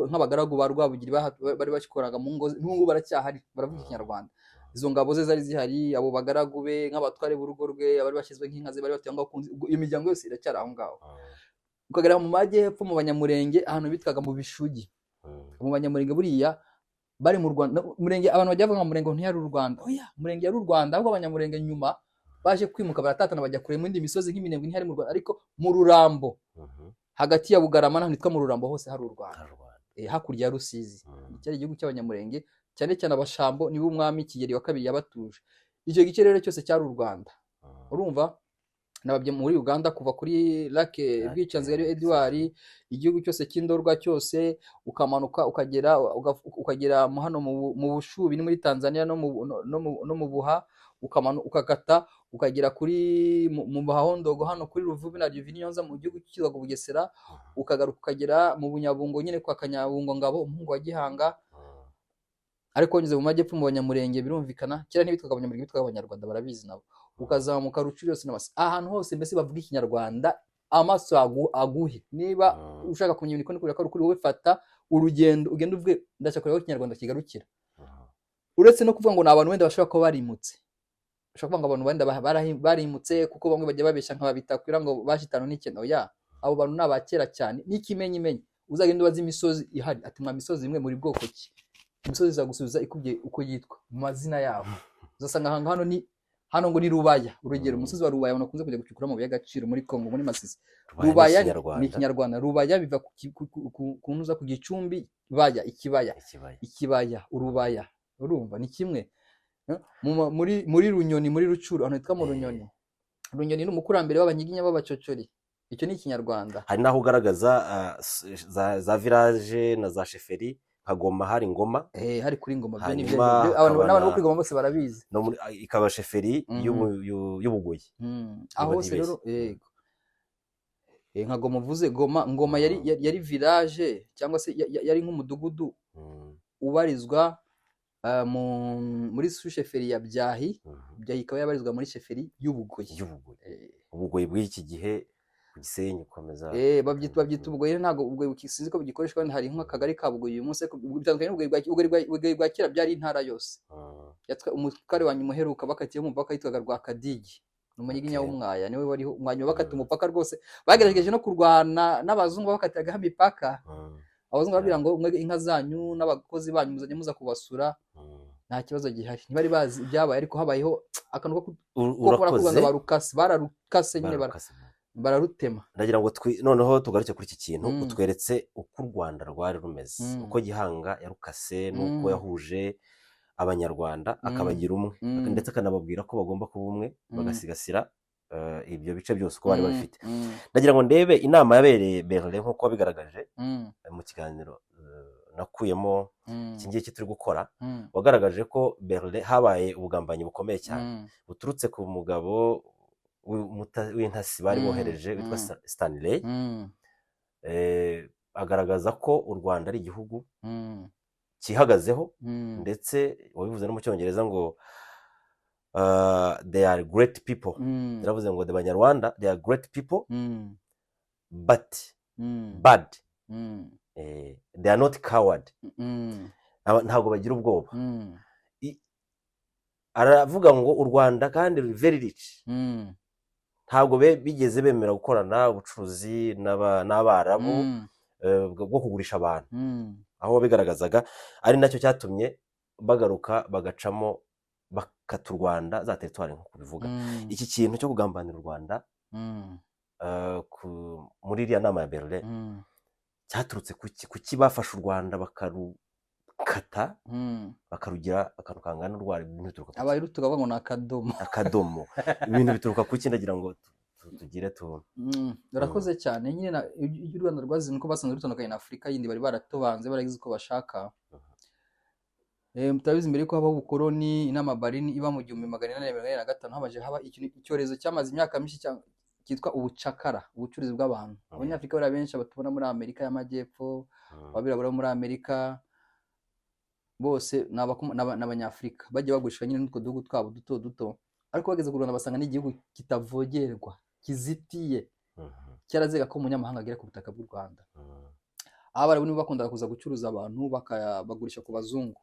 nk'abagaragu ba Rwabugiri bari bakikoraga mu ngo, n'ubu ngubu baracyahari, baravuga Ikinyarwanda. Izo ngabo ze zari zihari, abo bagaragu be, nk'abatware b'urugo rwe, abari bashyizwe nk'inka ze, bari batuye aho ngaho ku Nzinzi. Ubwo iyo miryango yose iracyari aho ngaho. Ukagera mu majyepfo, mu Banyamurenge, ahantu bitwaga mu Bishugi. Mu Banyamurenge buriya bari mu Rwanda. Murenge, abantu bajya bavuga ngo Murenge ntiyari u Rwanda. Oya, Murenge yari u Rwanda, ahubwo Abanyamurenge nyuma baje kwimuka, baratatana, bajya kure mu yindi misozi nk'Iminembwe, ntihari mu Rwanda, ariko mu Rurambo, hagati ya Bugarama n'ahantu hitwa mu Rurambo, hose hari u Rwanda. Hari u Rwanda. Hakurya ya Rusizi. Cyari igihugu cy'Abanyamurenge, cyane cyane Abashambo, nibo umwami Kigeli wa kabiri yabatuje. Icyo gice rero cyose cyari u Rwanda. Urumva nababye muri Uganda, kuva kuri Lake Lake Rwicanzige ariyo Edward, igihugu cyose cy'Indorwa cyose, ukamanuka ukagera hano mu Bushubi ni muri Tanzania, no mu Buha, ukamanuka ukakata ukagera kuri mu Bahondogo, hano kuri Ruvubu na Ruvinyonza, mu gihugu cyitwaga Bugesera, ukagaruka ukagera mu Bunyabungo nyine kwa Kanyabungo Ngabo, umuhungu wa Gihanga. Ariko wanyuze mu majyepfo mu Banyamurenge, birumvikana kera ntibitwaga Abanyamurenge, bitwaga Abanyarwanda, barabizi nabo. Ukazamuka Rucuri yose n'amasi, ahantu hose mbese bavuga Ikinyarwanda, amaso aguhe. Niba ushaka kumenya ibintu, kubera ko ari ukuri, wowe fata urugendo ugenda uvuge ndashaka kureba aho Ikinyarwanda kigarukira. Uretse no kuvuga ngo ni abantu wenda bashobora kuba barimutse, ushobora kuvuga ngo abantu wenda barimutse kuko bamwe bajya babeshya nk'ababitakwira ngo baje 59. Oya, abo bantu ni abakera cyane. N'ikimenyimenyi, uzagenda ubaza imisozi ihari ati mwa misozi imwe muri bwoko ki, imisozi izagusubiza ikubwiye uko yitwa mu mazina yabo. Uzasanga ahantu hano ni hano ngo ni Rubaya, urugero, umusozi wa Rubaya abantu bakunze kujya gucukura amabuye y'agaciro muri Kongo, muri Masisi. Rubaya Rubaya ni ni Ikinyarwanda. Ikinyarwanda. Rubaya biva ku ki- ku- ku- ku- ku ntuza ku gicumbi, baya, ikibaya. Ikibaya. Ikibaya, urubaya, urumva ni kimwe. Muri Runyoni, muri Rucuru, ahantu hitwa mu Runyoni. Runyoni ni umukurambere w'Abanyiginya b'Abacocori, icyo ni Ikinyarwanda. Hari n'aho ugaragaza za village na za chefferie, nka Goma hari Ngoma. Hari kuri Ngoma, byo ni byo. Hanyuma Abantu hakaba n'abantu bo kuri Ngoma bose barabizi. No muri ikaba chefferie y'Ubugoyi. Aho Niba hose rero ntibeshye. Yego. Nka Goma uvuze, Goma, Ngoma yari yari village cyangwa se yari nk'umudugudu ubarizwa muri sous-chefferie ya Byahi. Byahi ikaba yabarizwa muri chefferie y'Ubugoyi. Y'Ubugoyi. Ubugoyi bw'iki gihe ku Gisenyi ukomeza. Babyita Ubugoyi rero, ntabwo Ubugoyi sinzi ko bugikoreshwa, wenda hari nk'akagari ka Bugoyi uyu munsi, ariko bitandukanye n'Ubugoyi bwa Ubugoyi bwa kera byari intara yose. Umutware wa nyuma uheruka bakatiyeho umupaka yitwaga Rwakadigi, ni Umunyiginya w'Umwaya, niwe wariho umwanya bakata umupaka. Rwose bagerageje no kurwana n'abazungu bakatiragaho imipaka, abazungu bababwira ngo mwe inka zanyu n'abakozi banyu muzajya muza kubasura, nta kibazo gihari. Ntibari bazi ibyabaye, ariko habayeho akantu ko ko Urakoze. Rwanda barukase, bararukase nyine, Bararukase. bararutema. Ndagira ngo noneho tugaruke kuri iki kintu. Utweretse uko u Rwanda rwari rumeze, uko Gihanga yarukase n'uko yahuje Abanyarwanda akabagira umwe, ndetse akanababwira ko bagomba kuba umwe, bagasigasira ibyo bice byose uko bari babifite. Ndagira ngo ndebe inama yabereye Berlin nk'uko wabigaragaje mu kiganiro nakuyemo iki ngiki turi gukora. Wagaragaje ko Berlin habaye ubugambanyi bukomeye cyane buturutse ku mugabo w'intasi bari bohereje witwa Stanley. Agaragaza ko u Rwanda ari igihugu cyihagazeho, ndetse wabivuze no mu Cyongereza ngo they are great people. Yaravuze ngo the Banyarwanda, they are great people, but bad, they are not coward. Ntabwo bagira ubwoba. Aravuga ngo u Rwanda kandi ruri very rich. Ntabwo bigeze bemera gukorana ubucuruzi n'Abarabu bwo kugurisha abantu, aho bigaragazaga ari nacyo cyatumye bagaruka bagacamo bakata u Rwanda za territoire nk'uko bivuga. Iki kintu cyo kugambanira u Rwanda muri iriya nama ya Berlin cyaturutse kuki bafashe u Rwanda bakarukata, bakarugira akantu kangana n'urwara? Ibintu bituruka kuki? Abayiru tukavuga ngo ni akadomo. Akadomo. Ibintu bituruka kuki? Ndagira ngo tugire tu Urakoze cyane nyine. Ibyo u Rwanda rwazize nuko basanze rutandukanye na Afurika yindi bari baratubanze, baragize uko bashaka. Mutabizi, mbere yuko habaho ubukoloni, inama Berlin iba mu 1845, habaje haba icyorezo cyamaze imyaka myinshi cyitwa ubucakara, ubucuruzi bw'abantu. Abanyafurika bariya benshi abatubona muri Amerika y'Amajyepfo, abirabura bo muri Amerika bose ni Abanyafurika bagiye bagurishwa nyine n'utwo duhugu twabo duto duto, ariko bageze ku Rwanda basanga n'igihugu kitavogerwa, kizitiye, cyarazega ko umunyamahanga agera ku butaka bw'u Rwanda. Abarabu nibo bakundaga kuza gucuruza abantu bakabagurisha ku bazungu.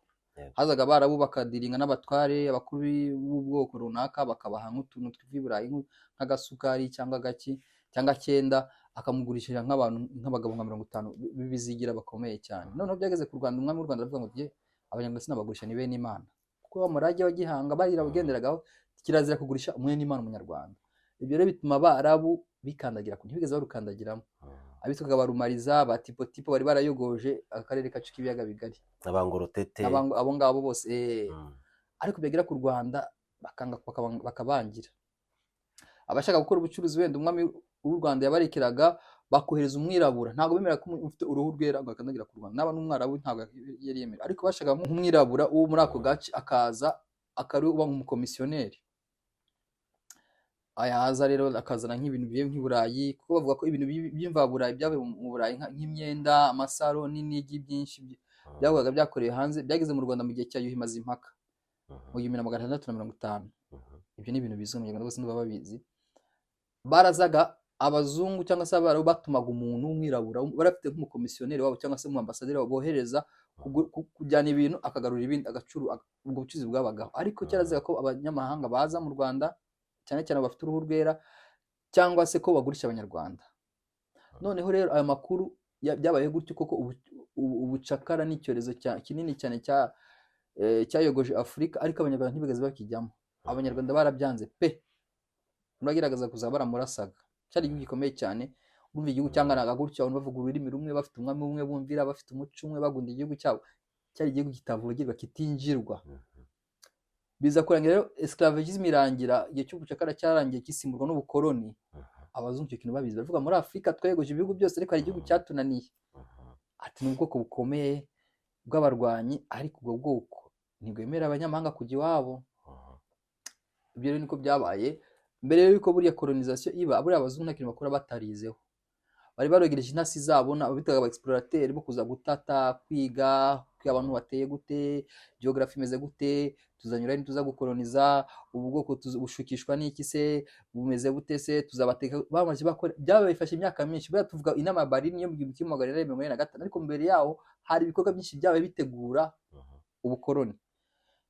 Hazaga Abarabu bakadiringa n'abatware, abakuru b'ubwoko runaka, bakabaha nk'utuntu tw'i Burayi, nk'agasukari cyangwa agaki cyangwa cyenda, akamugurishira nk'abantu, nk'abagabo nka 50 b'ibizigira bakomeye cyane. Noneho byageze ku Rwanda, umwami w'u Rwanda aravuga ngo jye Abanyarwanda sinabagurisha, ni bene Imana, kuko wa murage wa Gihanga barirawugenderagaho, kirazira kugurisha umwene Imana umunyarwanda. Ibyo rero bituma Abarabu bikandagira ku, ntibigeze barukandagiramo. Abitwaga Barumariza, ba Tipo Tipo, bari barayogoje akarere kacu k'Ibiyaga Bigari. Abangorotete. Abo ngabo bose. Ariko byagera ku Rwanda bakanga, bakabangira abashaka gukora ubucuruzi. Wenda umwami w'u Rwanda yabarekeraga bakohereza umwirabura, ntabwo bemera ko ufite uruhu rwera ngo akandagira ku Rwanda, naba n'umwarabu ntabwo yari yemera, ariko bashaka nk'umwirabura wo muri ako gace akaza akari uba nk'umukomisiyoneri. Yaza rero akazana nk'ibintu bivuye nk'i Burayi, kuko bavuga ko ibintu by'imvaburayi byavuye mu Burayi, nk'imyenda, amasaro n'inigi byinshi byabaga byakorewe hanze, byageze mu Rwanda mu gihe cya Yuhi Mazimpaka mu 1650. Ibyo ni ibintu bizwi mu Rwanda bose, niba babizi. Barazaga Abazungu cyangwa se Abarabu batumaga umuntu w'umwirabura, bari bafite nk'umukomisiyoneri wabo cyangwa se umuambasaderi wabo bohereza kujyana ibintu akagarura ibindi, ubwo bucuruzi bwabagaho. Ariko cyarazira ko abanyamahanga baza mu Rwanda, cyane cyane bafite uruhu rwera, cyangwa se ko bagurisha Abanyarwanda. Noneho rero ayo makuru byabaye gutyo koko. Ubucakara ni icyorezo kinini cyane cyayogoje Afurika, ariko Abanyarwanda ntibigeze bakijyamo. Abanyarwanda barabyanze pe, n'uwagerageza kuza baramurasaga. Cyari igihugu gikomeye cyane. Urumva, igihugu cyanganaga gutyo, abantu bavuga ururimi rumwe, bafite umwami umwe bumvira, bafite umuco umwe, bakunda igihugu cyabo, cyari igihugu kitavogerwa, kitinjirwa. Biza kurangira rero esclavagisme irangira, igihe cy'ubucakara cyarangiye kisimburwa n'ubukoloni. Abazungu icyo kintu babizi, baravuga: "Muri Afurika twayogoje ibihugu byose, ariko hari igihugu cyatunaniye." Ati: "Ni ubwoko bukomeye bw'abarwanyi, ariko ubwo bwoko ntibwemera abanyamahanga kujya iwabo." Ibyo rero niko byabaye mbere y'uko buriya colonisation iba. Buriya abazungu nta kintu bakora batarizeho. Bari barogereje intasi zabo, bitaga aba explorateur, bo kuza gutata, kwiga abantu bateye gute, geography imeze gute, tuzanyura he, tuza gukoloniza ubu bwoko, bushukishwa n'iki se, bumeze bute se, tuzabateka. Bamaze bakora, byabafashe imyaka myinshi. Buriya tuvuga inama ya Berlin yo mu 1845, ariko mbere yaho hari ibikorwa byinshi byabaye bitegura ubukoloni.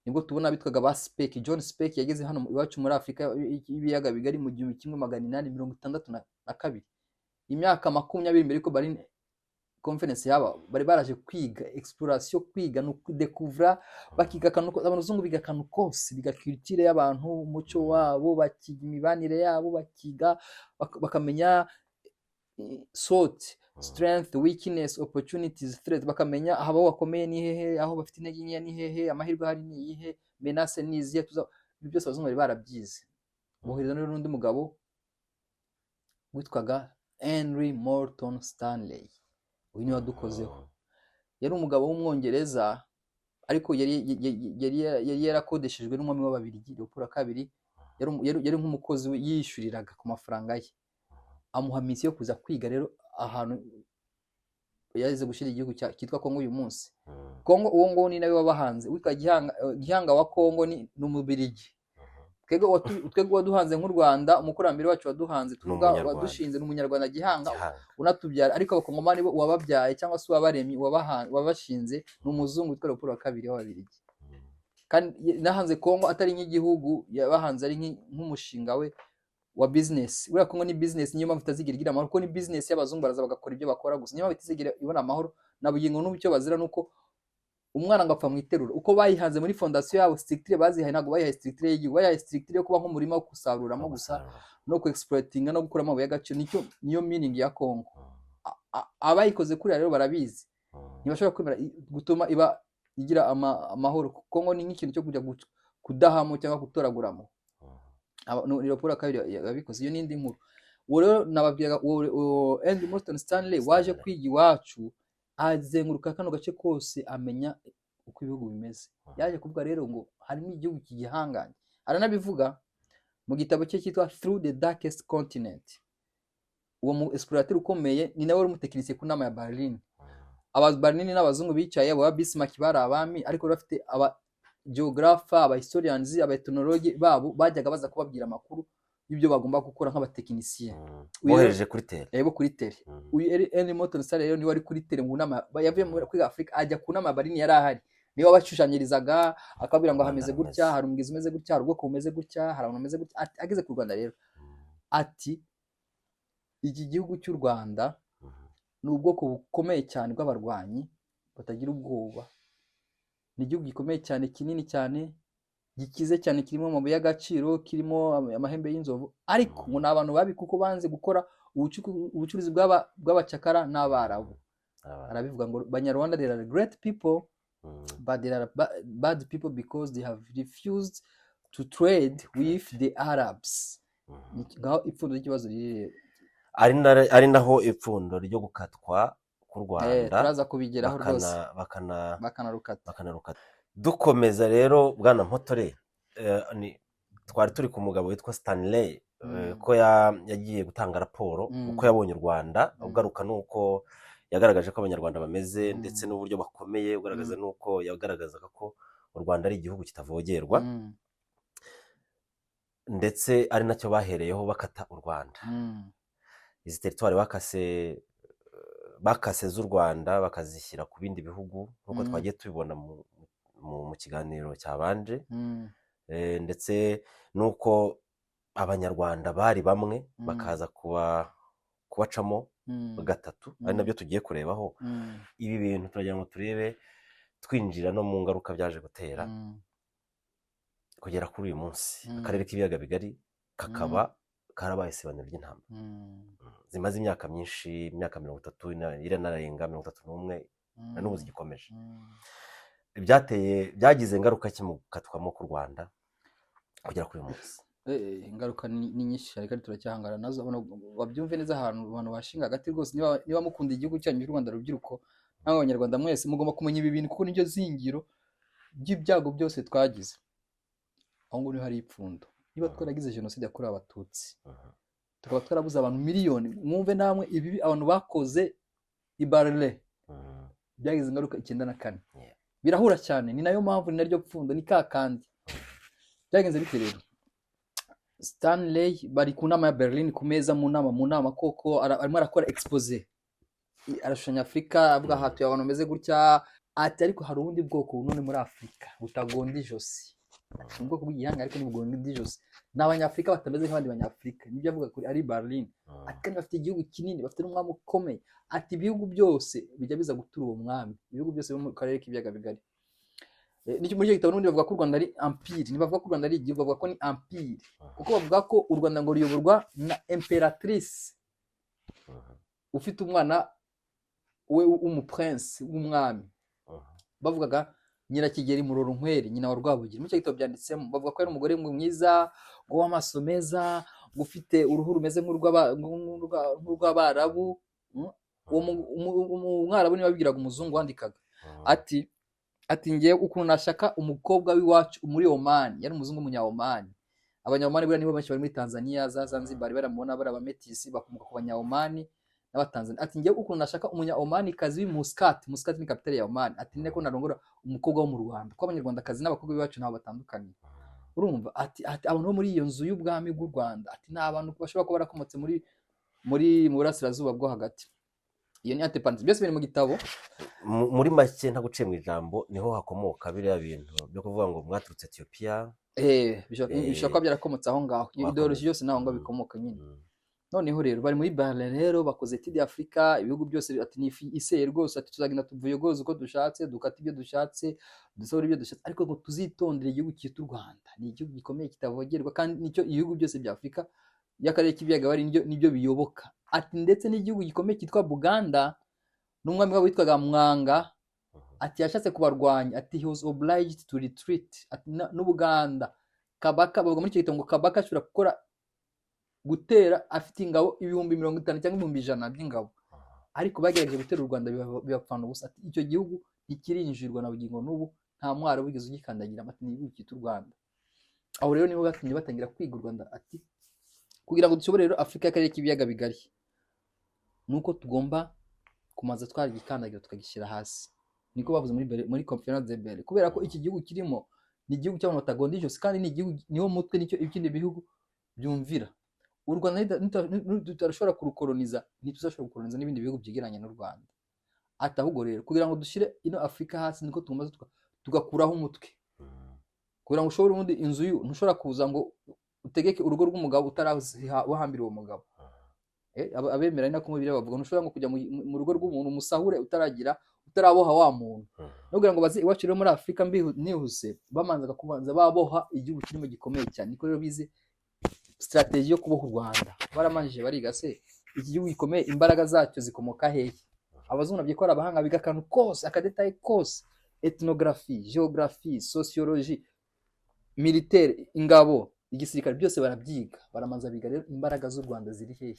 Nibwo tubona bitwaga ba Speke. John Speke yageze hano iwacu muri Afurika y'ibiyaga bigari mu 1862, imyaka 20 mbere yuko Berlin Conference yaba. Bari baraje kwiga exploration, kwiga no kudekuvura, bakiga akantu abazungu biga akantu kose, biga culture y'abantu, umuco wabo, bakiga imibanire yabo, bakiga bakamenya SWOT: strength, weakness, opportunities, threat. Bakamenya aho bakomeye ni hehe, aho bafite intege nkeya ni hehe, amahirwe ahari ni iyihe, menace ni izihe. Ibyo byose abazungu bari barabyize. Bohereza rero n'undi mugabo witwaga Henry Morton Stanley. Uyu niwe wadukozeho. Yari umugabo w'Umwongereza, ariko yari yarakodeshejwe n'umwami w'Ababiligi Leopold wa kabiri. Yari nk'umukozi we, yiyishyuriraga ku mafaranga ye, amuha mission yo kuza kwiga rero ahantu yaje gushyira igihugu cyitwa Kongo uyu munsi. Kongo, uwo nguwo ni nawe wabahanze, witwa Gihanga. Gihanga wa Kongo ni Umubirigi. Twebwe waduhanze nk'u Rwanda, umukurambere wacu waduhanze, tuvuga Umunyarwanda. wadushinze, ni Umunyarwanda Gihanga Gihanga. unatubyara. Ariko Abakongomani bo, uwababyaye cyangwa se uwabaremye, wabashinze ni umuzungu witwa Leopold wa kabiri w'Ababirigi. Kandi nahanze Kongo atari nk'igihugu, yabahanze ari nk'umushinga we wa business. Buriya Kongo ni business, niyo mpamvu itazigira igira amahoro, kuko ni business y'abazungu. Baraza bagakora ibyo bakora gusa, niyo mpamvu itazigira ibona amahoro na bugingo n'ubu. Icyo bazira nuko umwana ngo apfa mu iterura. Uko bayihanze muri fondation yabo, structure bazihaye, ntabwo bayihaye structure y'igihugu, bayihaye structure yo kuba nk'umurima wo gusaruramo gusa no ku exploitinga no gukuramo amabuye y'agaciro. Nicyo, niyo meaning ya Kongo. Abayikoze kuriya rero barabizi, ntibashobora kwemera gutuma iba igira amahoro. Kongo ni nk'ikintu cyo kujya kudahamo cyangwa gutoraguramo. No, ni Leopold wa kabiri yabikoze, iyo ni indi nkuru. Uwo rero nababwiraga, uwo Henry Morton Stanley waje Stanley. kwiga iwacu, azenguruka kano gace kose, amenya uko ibihugu bimeze. Yaje kuvuga rero ngo harimo igihugu kigihanganye, aranabivuga mu gitabo cye cyitwa Through the Darkest Continent. Uwo mu explorateur ukomeye ni nawe wari umutekinisiye ku nama ya Berlin. Aba Berlin n'abazungu bicaye, abo ba Bismarck bari abami, ariko bari bafite aba geographer, aba historians, aba ethnologue babo bajyaga baza kubabwira amakuru y'ibyo bagomba gukora nk'abatekinisiye. Bohereje kuri terrain. Bo kuri terrain. Uyu Henry Morton Stanley rero niwe wari kuri terrain mu nama. Yavuye muri kwiga Afurika ajya ku nama ya Berlin, yari ahari, niwe wabashushanyirizaga, akababwira ngo Rwanda hameze rumeze. gutya, hari umugezi umeze gutya, hari ubwoko bumeze gutya, hari abantu bameze gutya. Ati, ageze ku Rwanda rero, ati: "Iki gihugu cy'u Rwanda ni ubwoko bukomeye cyane bw'abarwanyi batagira ubwoba, ni igihugu gikomeye cyane, kinini cyane, gikize cyane, kirimo amabuye y'agaciro, kirimo amahembe y'inzovu, ariko ngo ni abantu babi kuko banze gukora ubucuruzi bw'abacakara n'Abarabu." Arabivuga ngo: "Banyarwanda, they are great people, but they are bad people because they have refused to trade with the Arabs." Ngaho ipfundo ry'ikibazo riri rero. Ari naho ipfundo ryo gukatwa k'u Rwanda. Turaza kubigeraho rwose. Bakana Bakanarukata. Bakanarukata. Dukomeza rero, bwana Mpotore, twari turi ku mugabo witwa Stanley, ko yagiye gutanga raporo uko yabonye u Rwanda, ugaruka n'uko yagaragaje ko Abanyarwanda bameze, ndetse n'uburyo bakomeye, ugaragaza n'uko yagaragazaga ko u Rwanda ari igihugu kitavogerwa, ndetse ari nacyo bahereyeho bakata u Rwanda. Izi territoire bakase z'u Rwanda bakazishyira ku bindi bihugu, nk'uko twagiye tubibona mu kiganiro cyabanje, ndetse n'uko Abanyarwanda bari bamwe bakaza kubacamo gatatu, ari nabyo tugiye kurebaho. Ibi bintu turagira ngo turebe, twinjira no mu ngaruka byaje gutera kugera kuri uyu munsi, akarere k'Ibiyaga Bigari kakaba karabaye isibaniro ry'intambara zimaze imyaka myinshi, imyaka 30 iranarenga, 31, na n'ubu zigikomeje. Byateye, byagize ingaruka ki mu gukatwamo k'u Rwanda kugera kuri uyu munsi? Ingaruka ni nyinshi cyane kandi turacyahangana nazo. Abantu babyumve neza, ahantu abantu bashinga hagati rwose, niba mukunda igihugu cyanyu cy'u Rwanda, rubyiruko namwe Abanyarwanda mwese mugomba kumenya ibi bintu, kuko nibyo zingiro by'ibyago byose twagize. Aho ngaho niho hari ipfundo. Niba twaragize jenoside yakorewe Abatutsi, tukaba twarabuze abantu miliyoni, mwumve namwe ibibi abantu bakoze i Berlin byagize ingaruka 94. Birahura cyane, ni nayo mpamvu, ni naryo pfundo, ni ka kandi. Byagenze bite rero? Stanley bari ku nama ya Berlin, ku meza, mu nama koko arimo arakora exposé, arashushanya Afurika, avuga hatuye abantu bameze gutya, ati ariko hari ubundi bwoko none muri Afurika butagonda ijosi. Ati, ni ubwoko bw'igihanga ariko ntibugonda ijosi, ni Abanyafurika batameze nk'abandi Banyafurika. Nibyo avuga kuri ari Berlin. Ati kandi bafite igihugu kinini, bafite n'umwami ukomeye. Ati ibihugu byose bijya biza gutura uwo mwami, ibihugu byose byo mu karere k'Ibiyaga Bigari. Muri icyo gitabo n'ubundi bavuga ko u Rwanda ari empire. Ntibavuga ko u Rwanda ari igihugu, bavuga ko ni empire, kuko bavuga ko u Rwanda ngo ruyoborwa na impératrice ufite umwana we w'umuprince, w'umwami. Bavugaga Nyirakigeri Murorunkweri, nyina wa Rwabugiri. Muri icyo gitabo byanditsemo, bavuga ko ari umugore ngo mwiza, ngo w'amaso meza, ngo ufite uruhu rumeze nk'urw'Abarabu. Uwo umwarabu niwe wabibwiraga umuzungu wandikaga, ati ngewe ukuntu nashaka umukobwa w'iwacu muri Oman. Yari umuzungu w'umunya-Oman. Abanya-Oman buriya nibo benshi bari muri Tanzania, za Zanzibar, baramubona, bari abametisi, bakomoka ku banya-Oman n'Abatanzania. Ati ngewe ukuntu nashaka umunya-Oman kazi w'i Muscat. Muscat ni capitale ya Oman. Ati niko narongora umukobwa wo mu Rwanda, kuko Abanyarwandakazi n'abakobwa b'iwacu ntaho batandukanye. Urumva, ati abantu bo muri iyo nzu y'ubwami bw'u Rwanda, ati ni abantu bashobora kuba barakomotse muri mu burasirazuba bwo hagati. Iyo ni antepanse, byose biri mu gitabo. Muri make, ntaguciye mu ijambo, niho hakomoka biriya bintu byo kuvuga ngo mwaturutse Etiyopiya? Bishobora kuba byarakomotse aho ngaho, iyo idéologie yose naho ngaho bikomoka nyine. Noneho rero bari muri Berlin rero, bakoze étude y'Afurika, ibihugu byose. Ati ni ifi iseye rwose, ati tuzagenda tuvuyogoze uko dushatse, dukate ibyo dushatse, dusohore ibyo dushatse, ariko ngo tuzitondere igihugu cyitwa u Rwanda. Ni igihugu gikomeye kitavogerwa, kandi nicyo ibihugu byose bya Afurika y'akarere k'Ibiyaga bari nibyo biyoboka. Ati ndetse n'igihugu gikomeye cyitwa Buganda n'umwami wabo witwaga Mwanga, ati yashatse kubarwanya, ati he was obliged to retreat. Ati n'Ubuganda, Kabaka, bavuga muri icyo gitabo ngo Kabaka ashobora gukora gutera afite ingabo 50,000 cyangwa 100,000 by'ingabo, ariko bagerageje gutera u Rwanda bibapfana ubusa. Ati icyo gihugu ntikirinjirwa na bugingo n'ubu, nta mwaro wigeze ugikandagira. Ati ni igihugu cyitwa u Rwanda. Aho rero niho batumye batangira kwiga u Rwanda. Ati kugira ngo dushobore rero Afurika y'akarere k'Ibiyaga Bigari, ni uko tugomba kumaza twaragikandagira tukagishyira hasi. Niko bavuze muri Conférence de Berlin, kubera ko iki gihugu kirimo ni igihugu cy'abantu batagonda ijosi, kandi ni igihugu niwo mutwe, nicyo ibindi bihugu byumvira. U Rwanda tutarashobora kurukoloniza, ntituzashobora gukoloniza n'ibindi bihugu byegeranye n'u Rwanda. Ati ahubwo rero kugira ngo dushyire ino Afurika hasi, niko tugomba tugakuraho umutwe, kugira ngo ushobore ubundi inzu ntushobora kuza ngo utegeke urugo rw'umugabo utarabuhambira uwo mugabo. Abemera ni nako mu Bibiliya bavuga, ntushobora ngo kujya mu rugo rw'umuntu umusahure utaragira, utaraboha wa muntu. No kugira ngo baze iwacu rero muri Afurika, nihuse, bamanzaga kubanza baboha igihugu kirimo gikomeye cyane. Niko rero bize stratégie yo kuboha u Rwanda. Baramanjije bariga se iki gihugu gikomeye imbaraga zacyo zikomoka hehe? Abazungu nabyo ko ari abahanga, biga akantu kose, akadétail kose, ethnographie, géographie, sociologie militaire, ingabo, igisirikare, byose barabyiga. Baramanza biga rero imbaraga z'u Rwanda ziri hehe.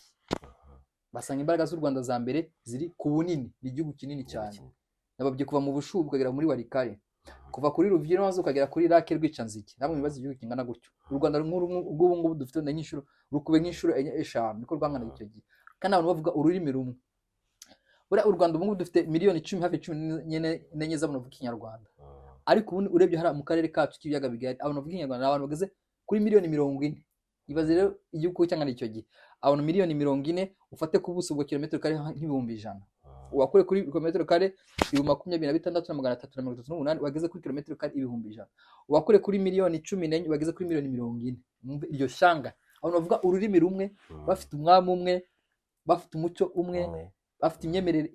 Basanga imbaraga z'u Rwanda za mbere ziri ku bunini, ni igihugu kinini cyane. Nababwiye kuva mu Bushubi ukagera muri Walikale, kuva kuri Ruvira maze ukagera kuri Lac Rwicanzige. Namwe mwibaze igihugu kingana gutyo. U Rwanda nk'uru rw'ubu ngubu dufite wenda nk'inshuro, rukube nk'inshuro enye, eshanu niko rwanganaga icyo gihe, kandi abantu bavuga ururimi rumwe. Buriya u Rwanda ubu ngubu dufite miliyoni 10, hafi 14 z'abantu bavuga Ikinyarwanda, ariko ubundi urebye hariya mu karere kacu k'Ibiyaga Bigari, abantu bavuga Ikinyarwanda ni abantu bageze kuri miliyoni 40. Ibaze rero igihugu cyangwa icyo gihe abantu miliyoni 40, ufate ku buso bwa kilometero kare nk'ibihumbi 100, wakure kuri kilometero kare 26,338, wageze kuri kilometero kare 100,000, wakure kuri miliyoni 14, bageze kuri miliyoni 40. Mwumve iryo shyanga, abantu bavuga ururimi rumwe, bafite umwami umwe, bafite umuco umwe, Umwe. bafite imyemerere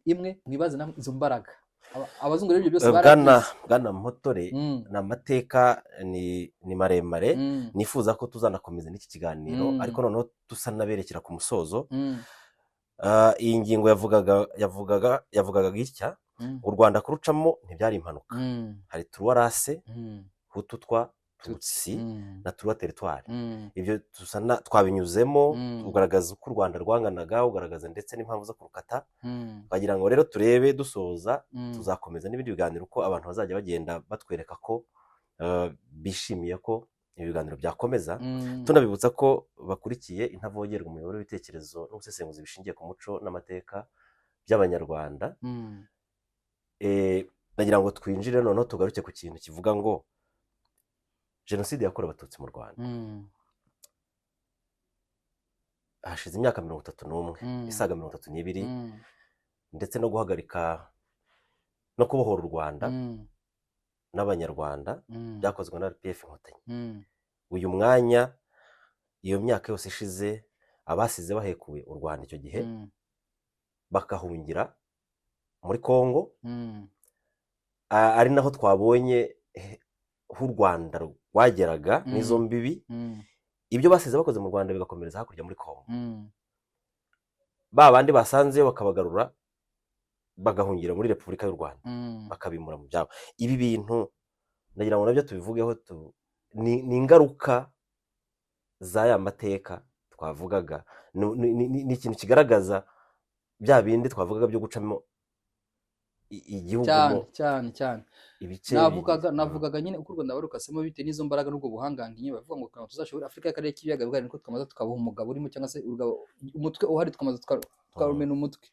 imwe. Mwibaze namwe izo mbaraga. Abazungu rero ibyo byose Bwana barabyize. Bwana Mpotore, ni amateka ni maremare, nifuza ko tuzanakomeza n'iki kiganiro, ariko noneho dusa n'aberekera ku musozo. Iyi ngingo yavugaga gutya: u Rwanda kurucamo ntibyari impanuka. Hari trois races, Hutu, Twa, Tutsi, na trois territoires. Ibyo dusa twabinyuzemo, ugaragaza uko u Rwanda rwanganaga, ugaragaza ndetse n'impamvu zo kurukata. Twagira ngo rero turebe dusoza, tuzakomeza n'ibindi biganiro uko abantu bazajya bagenda batwereka ko bishimiye ko ibiganiro byakomeza. Tunabibutsa ko bakurikiye Intavogerwa, umuyoboro w'ibitekerezo n'ubusesenguzi bishingiye ku muco n'amateka by'Abanyarwanda. Ndagira ngo twinjire noneho, tugaruke ku kintu kivuga ngo Jenoside yakorewe Abatutsi mu Rwanda. Hashize imyaka 31, isaga 32, ndetse no guhagarika no kubohora u Rwanda n'Abanyarwanda byakozwe na RPF Inkotanyi. Uyu mwanya, iyo myaka yose ishize, abasize bahekuye u Rwanda icyo gihe bakahungira muri Kongo, ari naho twabonye ho u Rwanda rwageraga n'izo mbibi, ibyo basize bakoze mu Rwanda bigakomereza hakurya muri Kongo, ba bandi basanzeyo bakabagarura, bagahungira muri Repubulika y'u Rwanda, bakabimura mu byabo. Ibi bintu ndagira ngo nabyo tubivugeho, ni ingaruka z'aya mateka twavugaga. Ni ikintu kigaragaza bya bindi twavugaga byo gucamo igihugu Cyane. mo Cyane cyane. ibice Navugaga bibiri. navugaga nyine uko u Rwanda barukasemo bitewe n'izo mbaraga n'ubwo buhangange nyine. Bavuga ngo kugira ngo tuzashobore Afurika y'akarere k'ibiyaga bigari, niko twamaze tukabaha umugabo urimo, cyangwa se umutwe uhari, twamaze tukarumena umutwe.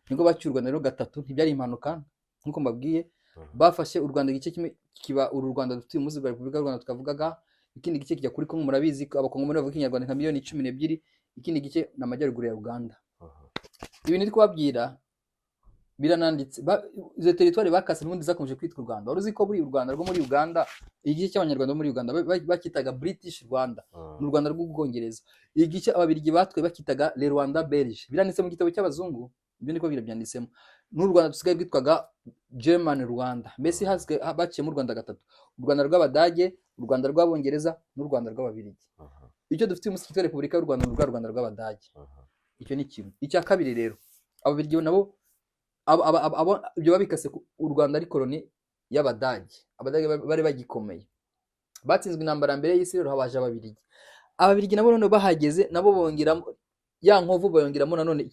Nibwo bacyuye u Rwanda rero gatatu. Ntibyari impanuka nk'uko mbabwiye. Bafashe u Rwanda igice kimwe, kiba uru Rwanda dufite uyu munsi rwa Repubulika y'u Rwanda twavugaga, ikindi gice kijya kuri Kongo. Murabizi ko Abakongomani bavuga Ikinyarwanda nka miliyoni 12, ikindi gice ni amajyaruguru ya Uganda. Ibintu ndi kubabwira birananditse. Izo teritwari bakase n'ubundi zakomeje kwitwa u Rwanda. Wari uzi ko buri u Rwanda rwo muri Uganda, igice cy'Abanyarwanda bo muri Uganda bakitaga British Rwanda, ni u Rwanda rw'Ubwongereza. Igice Ababiligi batwaye bakitaga Le Rwanda Belge. Biranditse mu gitabo cy'abazungu, ibyo ndiko byanditsemo. N'u Rwanda dusigaye rwitwaga German Rwanda. Mbese hasigaye baciyemo u Rwanda gatatu: u Rwanda rw'Abadage, u Rwanda rw'Abongereza n'u Rwanda rw'Ababiligi. Icyo dufite uyu munsi cyitwa Repubulika y'u Rwanda ni urwa Rwanda rw'Abadage. Icyo ni kimwe. Icya kabiri rero, Ababiligi nabo ibyo babikase u Rwanda ari koloni y'Abadage. Abadage bari bagikomeye, batsinzwe intambara ya mbere y'isi. Rero habaje Ababiligi. Ababiligi nabo noneho bahageze, nabo bongeramo ya nkovu, bayongeramo nanone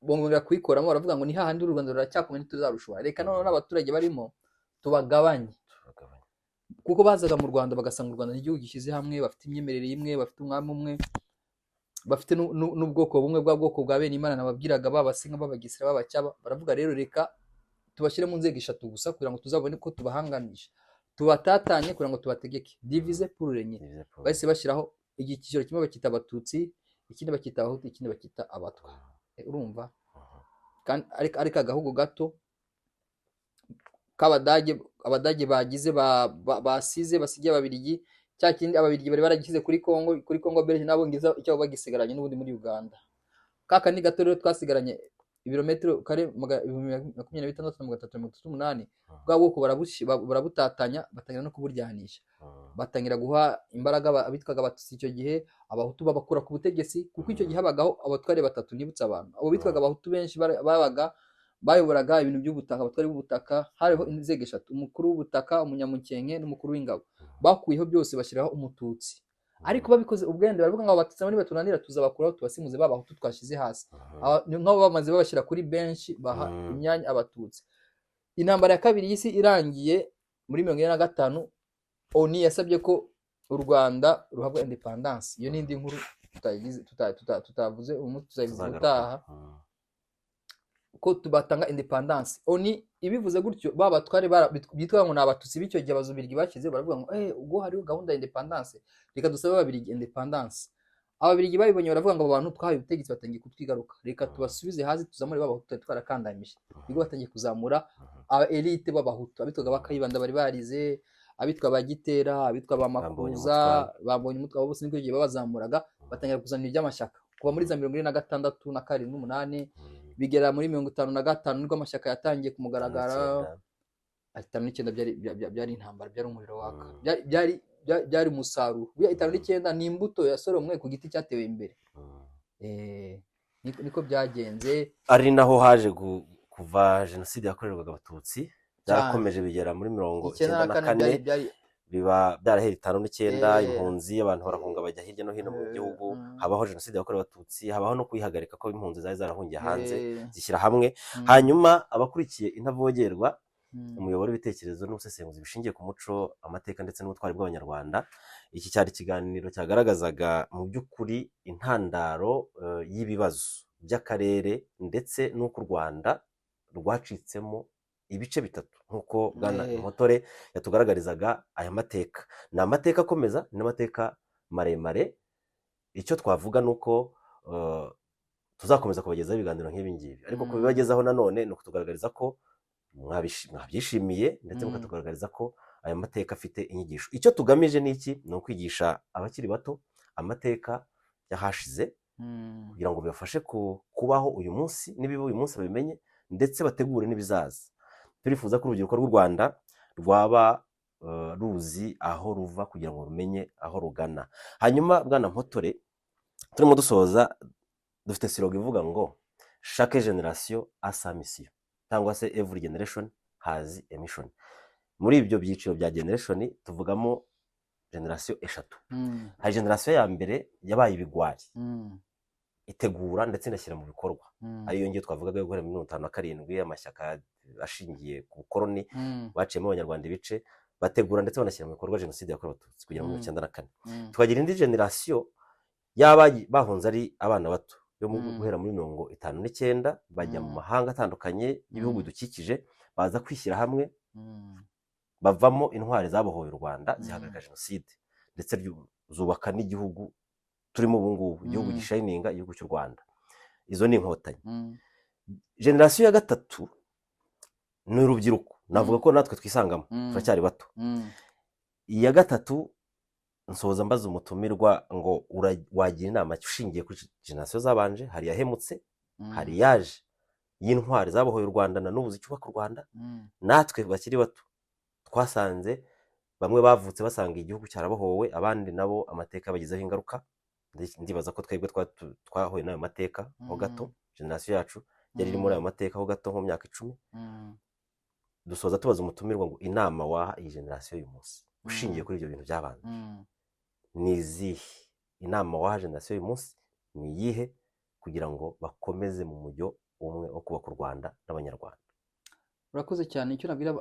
bongera kuyikoramo. Baravuga ngo ni hahandi u Rwanda ruracyakomeye, ntituzarushobora, reka noneho n'abaturage barimo tubagabanye. Turagabanya. Kuko bazaga mu Rwanda bagasanga u Rwanda ni igihugu gishyize hamwe, bafite imyemerere imwe, bafite umwami umwe, bafite n'ubwoko bumwe, bwa bwoko bwa bene Imana nababwiraga, b'Abasinga, b'Abagesera, b'Abacyaba. Baravuga rero, reka tubashyire mu nzego eshatu gusa kugira ngo tuzabone ko tubahanganisha, tubatatanye kugira ngo tubategeke, diviser pour régner. Diviser pour Bahise bashyiraho icyiciro kimwe bakita Abatutsi, ikindi bakita Abahutu, ikindi bakita Abatwa. Urumva kandi ariko agahugu gato k'Abadage, Abadage bagize basize basigiye Ababiligi, cya kindi Ababiligi bari baragishyize kuri Kongo, kuri Kongo Belge, n'Abongereza icyo bagisigaranye n'ubundi muri Uganda. Kaka ni gato rero twasigaranye, ibirometero kare 26,338,000. Bwa bwoko barabutatanya, batangira no kuburyanisha, batangira guha imbaraga abitwaga Abatutsi icyo gihe, Abahutu babakura ku butegetsi, kuko icyo gihe habagaho abatware batatu. Nibutsa abantu, abo bitwaga Abahutu benshi babaga bayoboraga ibintu by'ubutaka, abatware b'ubutaka. Hariho inzego eshatu: umukuru w'ubutaka, umunyamukenke n'umukuru w'ingabo. Bakuyeho byose, bashyiraho Umututsi, ariko babikoze ubwende. Baravuga ngo Abatutsi nabo nibatunanira tuzabakuraho, tubasimuze ba Bahutu twashyize hasi. Ni nk'abo bamaze babashyira kuri benshi, baha imyanya Abatutsi. Intambara ya kabiri y'isi irangiye muri 45, ONU yasabye ko u Rwanda ruhabwa independance. Iyo ni indi nkuru tutavuze uyu munsi, tuzayivuga Tuzagaruka. ubutaha. Ko batanga indépendance. ONU ibivuze gutyo, ba batware bitwa ngo ni Abatutsi b'icyo gihe, Abazubirigi bashyize, baravuga ngo ubwo hariho gahunda ya indépendance, reka dusabe Ababirigi indépendance. Ababirigi babibonye baravuga ngo abo bantu twahaye ubutegetsi batangiye kutwigaruka, reka tubasubize hasi, tuzamure b'Abahutu twari twarakandamije. Nibwo batangiye kuzamura aba élite b'Abahutu, abitwaga ba Kayibanda bari barize, abitwa ba Gitera, abitwa ba Makuza, bambonye umutwe, abo bose nibwo gihe babazamuraga, batangira kuzana iby'amashyaka kuva muri za 46 na 7 n'umunani, bigera muri 55, nibwo amashyaka yatangiye ku mugaragaro. 59 byari intambara, byari umuriro waka, byari umusaruro. Buriya 59 ni imbuto yasoromwe ku giti cyatewe imbere. Niko byagenze. Ari naho haje kuva jenoside yakorerwaga Abatutsi, byarakomeje bigera muri mirongo icyenda icyenda na na kane kane, byari biba byarahera 59, impunzi, abantu barahunga bajya hirya no hino mu gihugu, habaho jenoside yakorewe Abatutsi, habaho no kuyihagarika ko impunzi zari zarahungiye hanze zishyira hamwe. Hanyuma abakurikiye Intavogerwa, umuyoboro w'ibitekerezo n'ubusesenguzi bishingiye ku muco, amateka ndetse n'ubutwari bw'Abanyarwanda, iki cyari ikiganiro cyagaragazaga mu by'ukuri intandaro y'ibibazo by'akarere ndetse n'uko u Rwanda rwacitsemo ibice bitatu, nk'uko Bwana Mpotore yatugaragarizaga aya mateka. Ni amateka akomeza, ni n'amateka maremare. Icyo twavuga ni uko tuzakomeza kubagezaho ibiganiro nk'ibi ngibi, ariko kubibagezaho nanone ni ukutugaragariza ko mwabyishimiye ndetse mukatugaragariza ko aya mateka afite inyigisho. Icyo tugamije ni iki? Ni ukwigisha abakiri bato amateka y'ahashize kugira ngo bibafashe kubaho uyu munsi, n'ibiba uyu munsi babimenye, ndetse bategure n'ibizaza. Turifuza ko urubyiruko rw'u Rwanda rwaba ruzi aho ruva kugira ngo rumenye aho rugana. Hanyuma Bwana Mpotore, turimo dusoza, dufite slogan ivuga ngo "Chaque génération a sa mission", cyangwa se "Every generation has a mission". Muri ibyo byiciro bya generation tuvugamo generation eshatu. Hari generation ya mbere yabaye ibigwari, itegura ndetse inashyira mu bikorwa, ariyo ngiyo twavugaga yo guhera muri 57, amashyaka ashingiye ku bukoroni, baciyemo Abanyarwanda ibice, bategura ndetse banashyira mu bikorwa jenoside yakorewe Abatutsi kugera muri 94. Tukagira indi generation y'abagi bahunze ari abana bato, yo guhera muri 59 bajya mu mahanga atandukanye y'ibihugu bidukikije, baza kwishyira hamwe, bavamo intwari zabohoye u Rwanda, zihagarika jenoside ndetse zubaka n'igihugu turimo ubu ngubu, igihugu gishininga, igihugu cy'u Rwanda. Izo ni Inkotanyi. Generation ya gatatu ni urubyiruko, navuga ko natwe twisangamo, turacyari bato. Iya gatatu, nsoza mbaza umutumirwa ngo wagira inama ki ushingiye kuri generation zabanje? Hari iyahemutse, hari iyaje y'intwari zabohoye u Rwanda na n'ubu zicyubaka u Rwanda, natwe bakiri bato twasanze bamwe bavutse basanga igihugu cyarabohowe, abandi nabo amateka yabagizeho ingaruka. Ndibaza ko twebwe twahuye n'ayo mateka ho gato. Generation yacu yari iri muri ayo mateka ho gato, nko mu myaka 10. Dusoza tubaza umutumirwa ngo inama waha iyi generation y'uyu munsi ushingiye kuri ibyo bintu byabanje ni izihe? Inama waha generation y'uyu munsi ni iyihe kugira ngo bakomeze mu mujyo umwe wo kubaka u Rwanda n'Abanyarwanda? Urakoze cyane. Icyo nabwira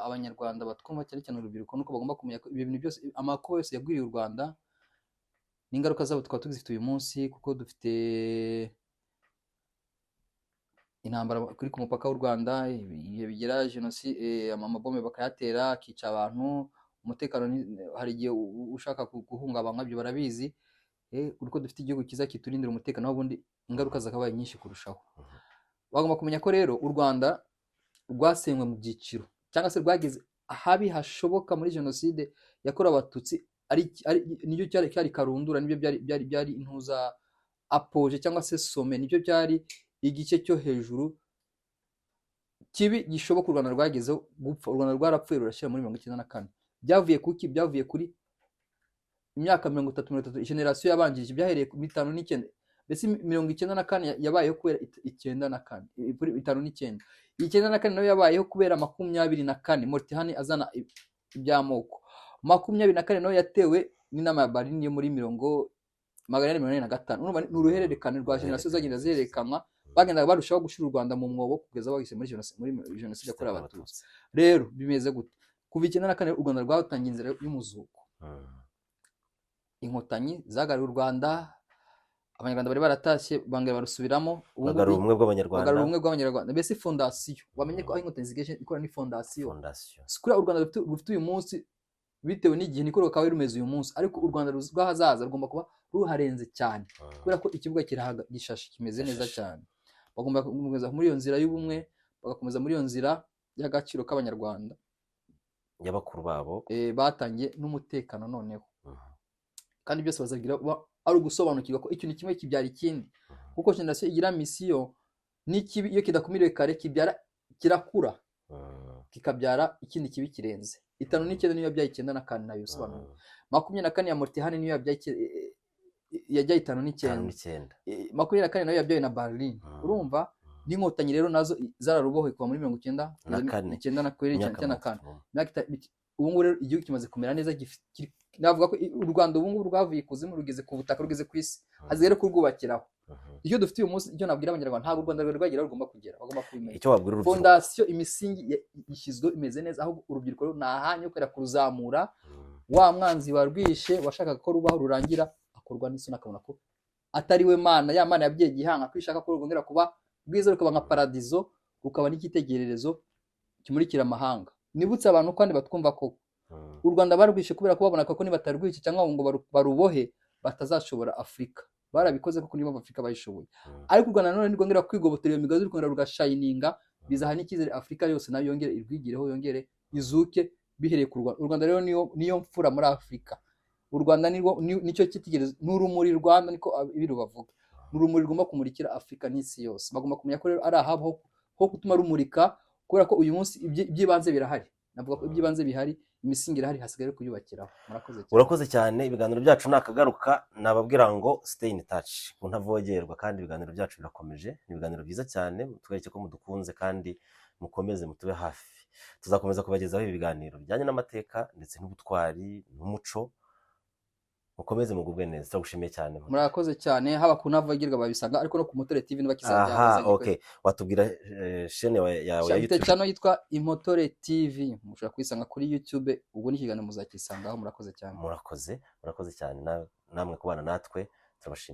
Abanyarwanda batwumva, cyane cyane urubyiruko, nuko bagomba kumenya ko ibyo bintu byose, amakuba yose yagwiriye u Rwanda n'ingaruka zabo tukaba tuzifite uyu munsi, kuko dufite intambara kuri ku mupaka w'u Rwanda, ibihe bigera jenoside, amabombe bakayatera akica abantu, umutekano hari igihe ushaka guhungabanywa, ibyo barabizi. Uko dufite igihugu cyiza kiturindira umutekano, aho ubundi ingaruka zakabaye nyinshi kurushaho. Bagomba kumenya ko rero u Rwanda rwasenywe mu byiciro, cyangwa se rwageze ahabi hashoboka muri jenoside yakorewe Abatutsi, ari nicyo cyari karundura, nibyo byari intuza apogée cyangwa se sommet, nibyo byari igice cyo hejuru kibi gishoboka u Rwanda rwagezeho gupfa. U Rwanda rwarapfuye rurashyira muri 94. Byavuye kuki? Byavuye kuri imyaka 30, 30 generation yabanjirije, byahereye ku 59. Mbese 94 yabayeho kubera 94, kuri 59, 94 nayo yabayeho kubera 24, Motihani azana iby'amoko. 24 nayo yatewe n'inama ya Berlin yo muri 1445. Urumva ni uruhererekane rwa generation zagenda zihererekanwa, bagendaga barushaho gushyira u Rwanda mu mwobo kugeza bageze muri jenoside yakorewe Abatutsi. Rero bimeze gute? Kuva 94 u Rwanda rwatangiye inzira y'umuzuko. Inkotanyi zagariwe u Rwanda. Abanyarwanda bari baratashye bongera barusubiramo. Ubu ngubu Bagarura ubumwe bw'Abanyarwanda. Bagarura ubumwe bw'Abanyarwanda, mbese fondasiyo. Bamenye ko aho Inkotanyi zigejeje ikora ni fondasiyo. Fondasiyo. Si kuriya u Rwanda rufite uyu munsi, bitewe n'igihe niko rukaba rumeze uyu munsi, ariko u Rwanda rw'ahazaza rugomba kuba ruharenze cyane, kubera ko ikibuga gishashe, kimeze neza Gishashe. cyane. Bagomba gukomeza muri iyo nzira y'ubumwe, bagakomeza muri iyo nzira y'agaciro k'Abanyarwanda y'abakuru babo batangiye n'umutekano noneho. Kandi byose bazagira ari ugusobanukirwa ko ikintu kimwe kibyara ikindi, kuko generasiyo igira misiyo n'ikibi iyo kidakumiriwe kare kibyara kirakura, kikabyara ikindi kibi kirenze. 59 niyo yabyaye 94, nayo bisobanura. 24 ya Mortihane niyo yabyaye yabyaye itanu Itanu n'icyenda. n'icyenda. 24 nayo yabyaye na Berlin. Urumva n'Inkotanyi rero nazo zararubohoye kuva muri mirongo icyenda Na kane. icyenda na kane, Imyaka icyenda na kane. 30. Imyaka ubu ngubu rero igihugu kimaze kumera neza, navuga ko u Rwanda ubu ngubu rwavuye ikuzimu, rugeze ku butaka, rugeze ku isi, hasigaye rero kurwubakiraho. Icyo dufite uyu munsi, icyo nabwira Abanyarwanda, ntabwo u Rwanda rwari rwagera aho rugomba kugera, bagomba kubimenya. Icyo wabwira urubyiruko? Fondasiyo, imisingi ishyizweho, imeze neza, ahubwo urubyiruko rero ni ahanyu kubera kuruzamura. Wa mwanzi warwishe washakaga ko rubaho rurangira akorwa n'isoni, akabona ko atari we Mana, ya Mana yabwiye Gihanga ko ishaka ko rwongera kuba rwiza, rukaba nka paradizo, rukaba n'icyitegererezo kimurikira amahanga. Nibutse abantu kandi batwumva ko u Rwanda barwishe kubera ko babonaga ko nibatarwica cyangwa ngo barubohe batazashobora Afurika. Barabikoze kuko niyo mpamvu Afurika bayishoboye. Ariko u Rwanda nanone nirwongera kwigobotora iyo migozi, rukongera rugashayininga, bizaha n'icyizere Afurika yose, nayo yongere irwigireho, yongere izuke bihereye ku Rwanda. U Rwanda rero niyo mfura muri Afurika. U Rwanda nicyo cyitegererezo, ni urumuri Rwanda, niko abiru bavuga, ni urumuri rugomba kumurikira Afurika n'isi yose. Bagomba kumenya ko rero ari ahabo ho gutuma rumurika, kubera ko uyu munsi iby'ibanze birahari. Navuga ko iby'ibanze bihari, imisingi irahari, hasigaye rero kuyubakiraho. Murakoze cyane. Urakoze cyane. Ibiganiro byacu nakagaruka, nababwira ngo stay in touch ku Ntavogerwa, kandi ibiganiro byacu birakomeje, ni ibiganiro byiza cyane. Twereke ko mudukunze kandi mukomeze mutube hafi, tuzakomeza kubagezaho ibi biganiro bijyanye n'amateka ndetse n'ubutwari n'umuco. Mukomeze mugubwe neza, turagushimiye cyane. Murakoze cyane. Haba ku Ntavogerwa babisanga, ariko no ku Mutore TV ntibakizajya. Aha, okay, watubwira chaîne yawe ya Mfite YouTube? Channel yitwa Impotore TV, mushobora kuyisanga kuri YouTube, ubwo n'ikiganiro muzakisangaho. Murakoze cyane. Murakoze, murakoze cyane namwe kubana natwe, turabashimiye.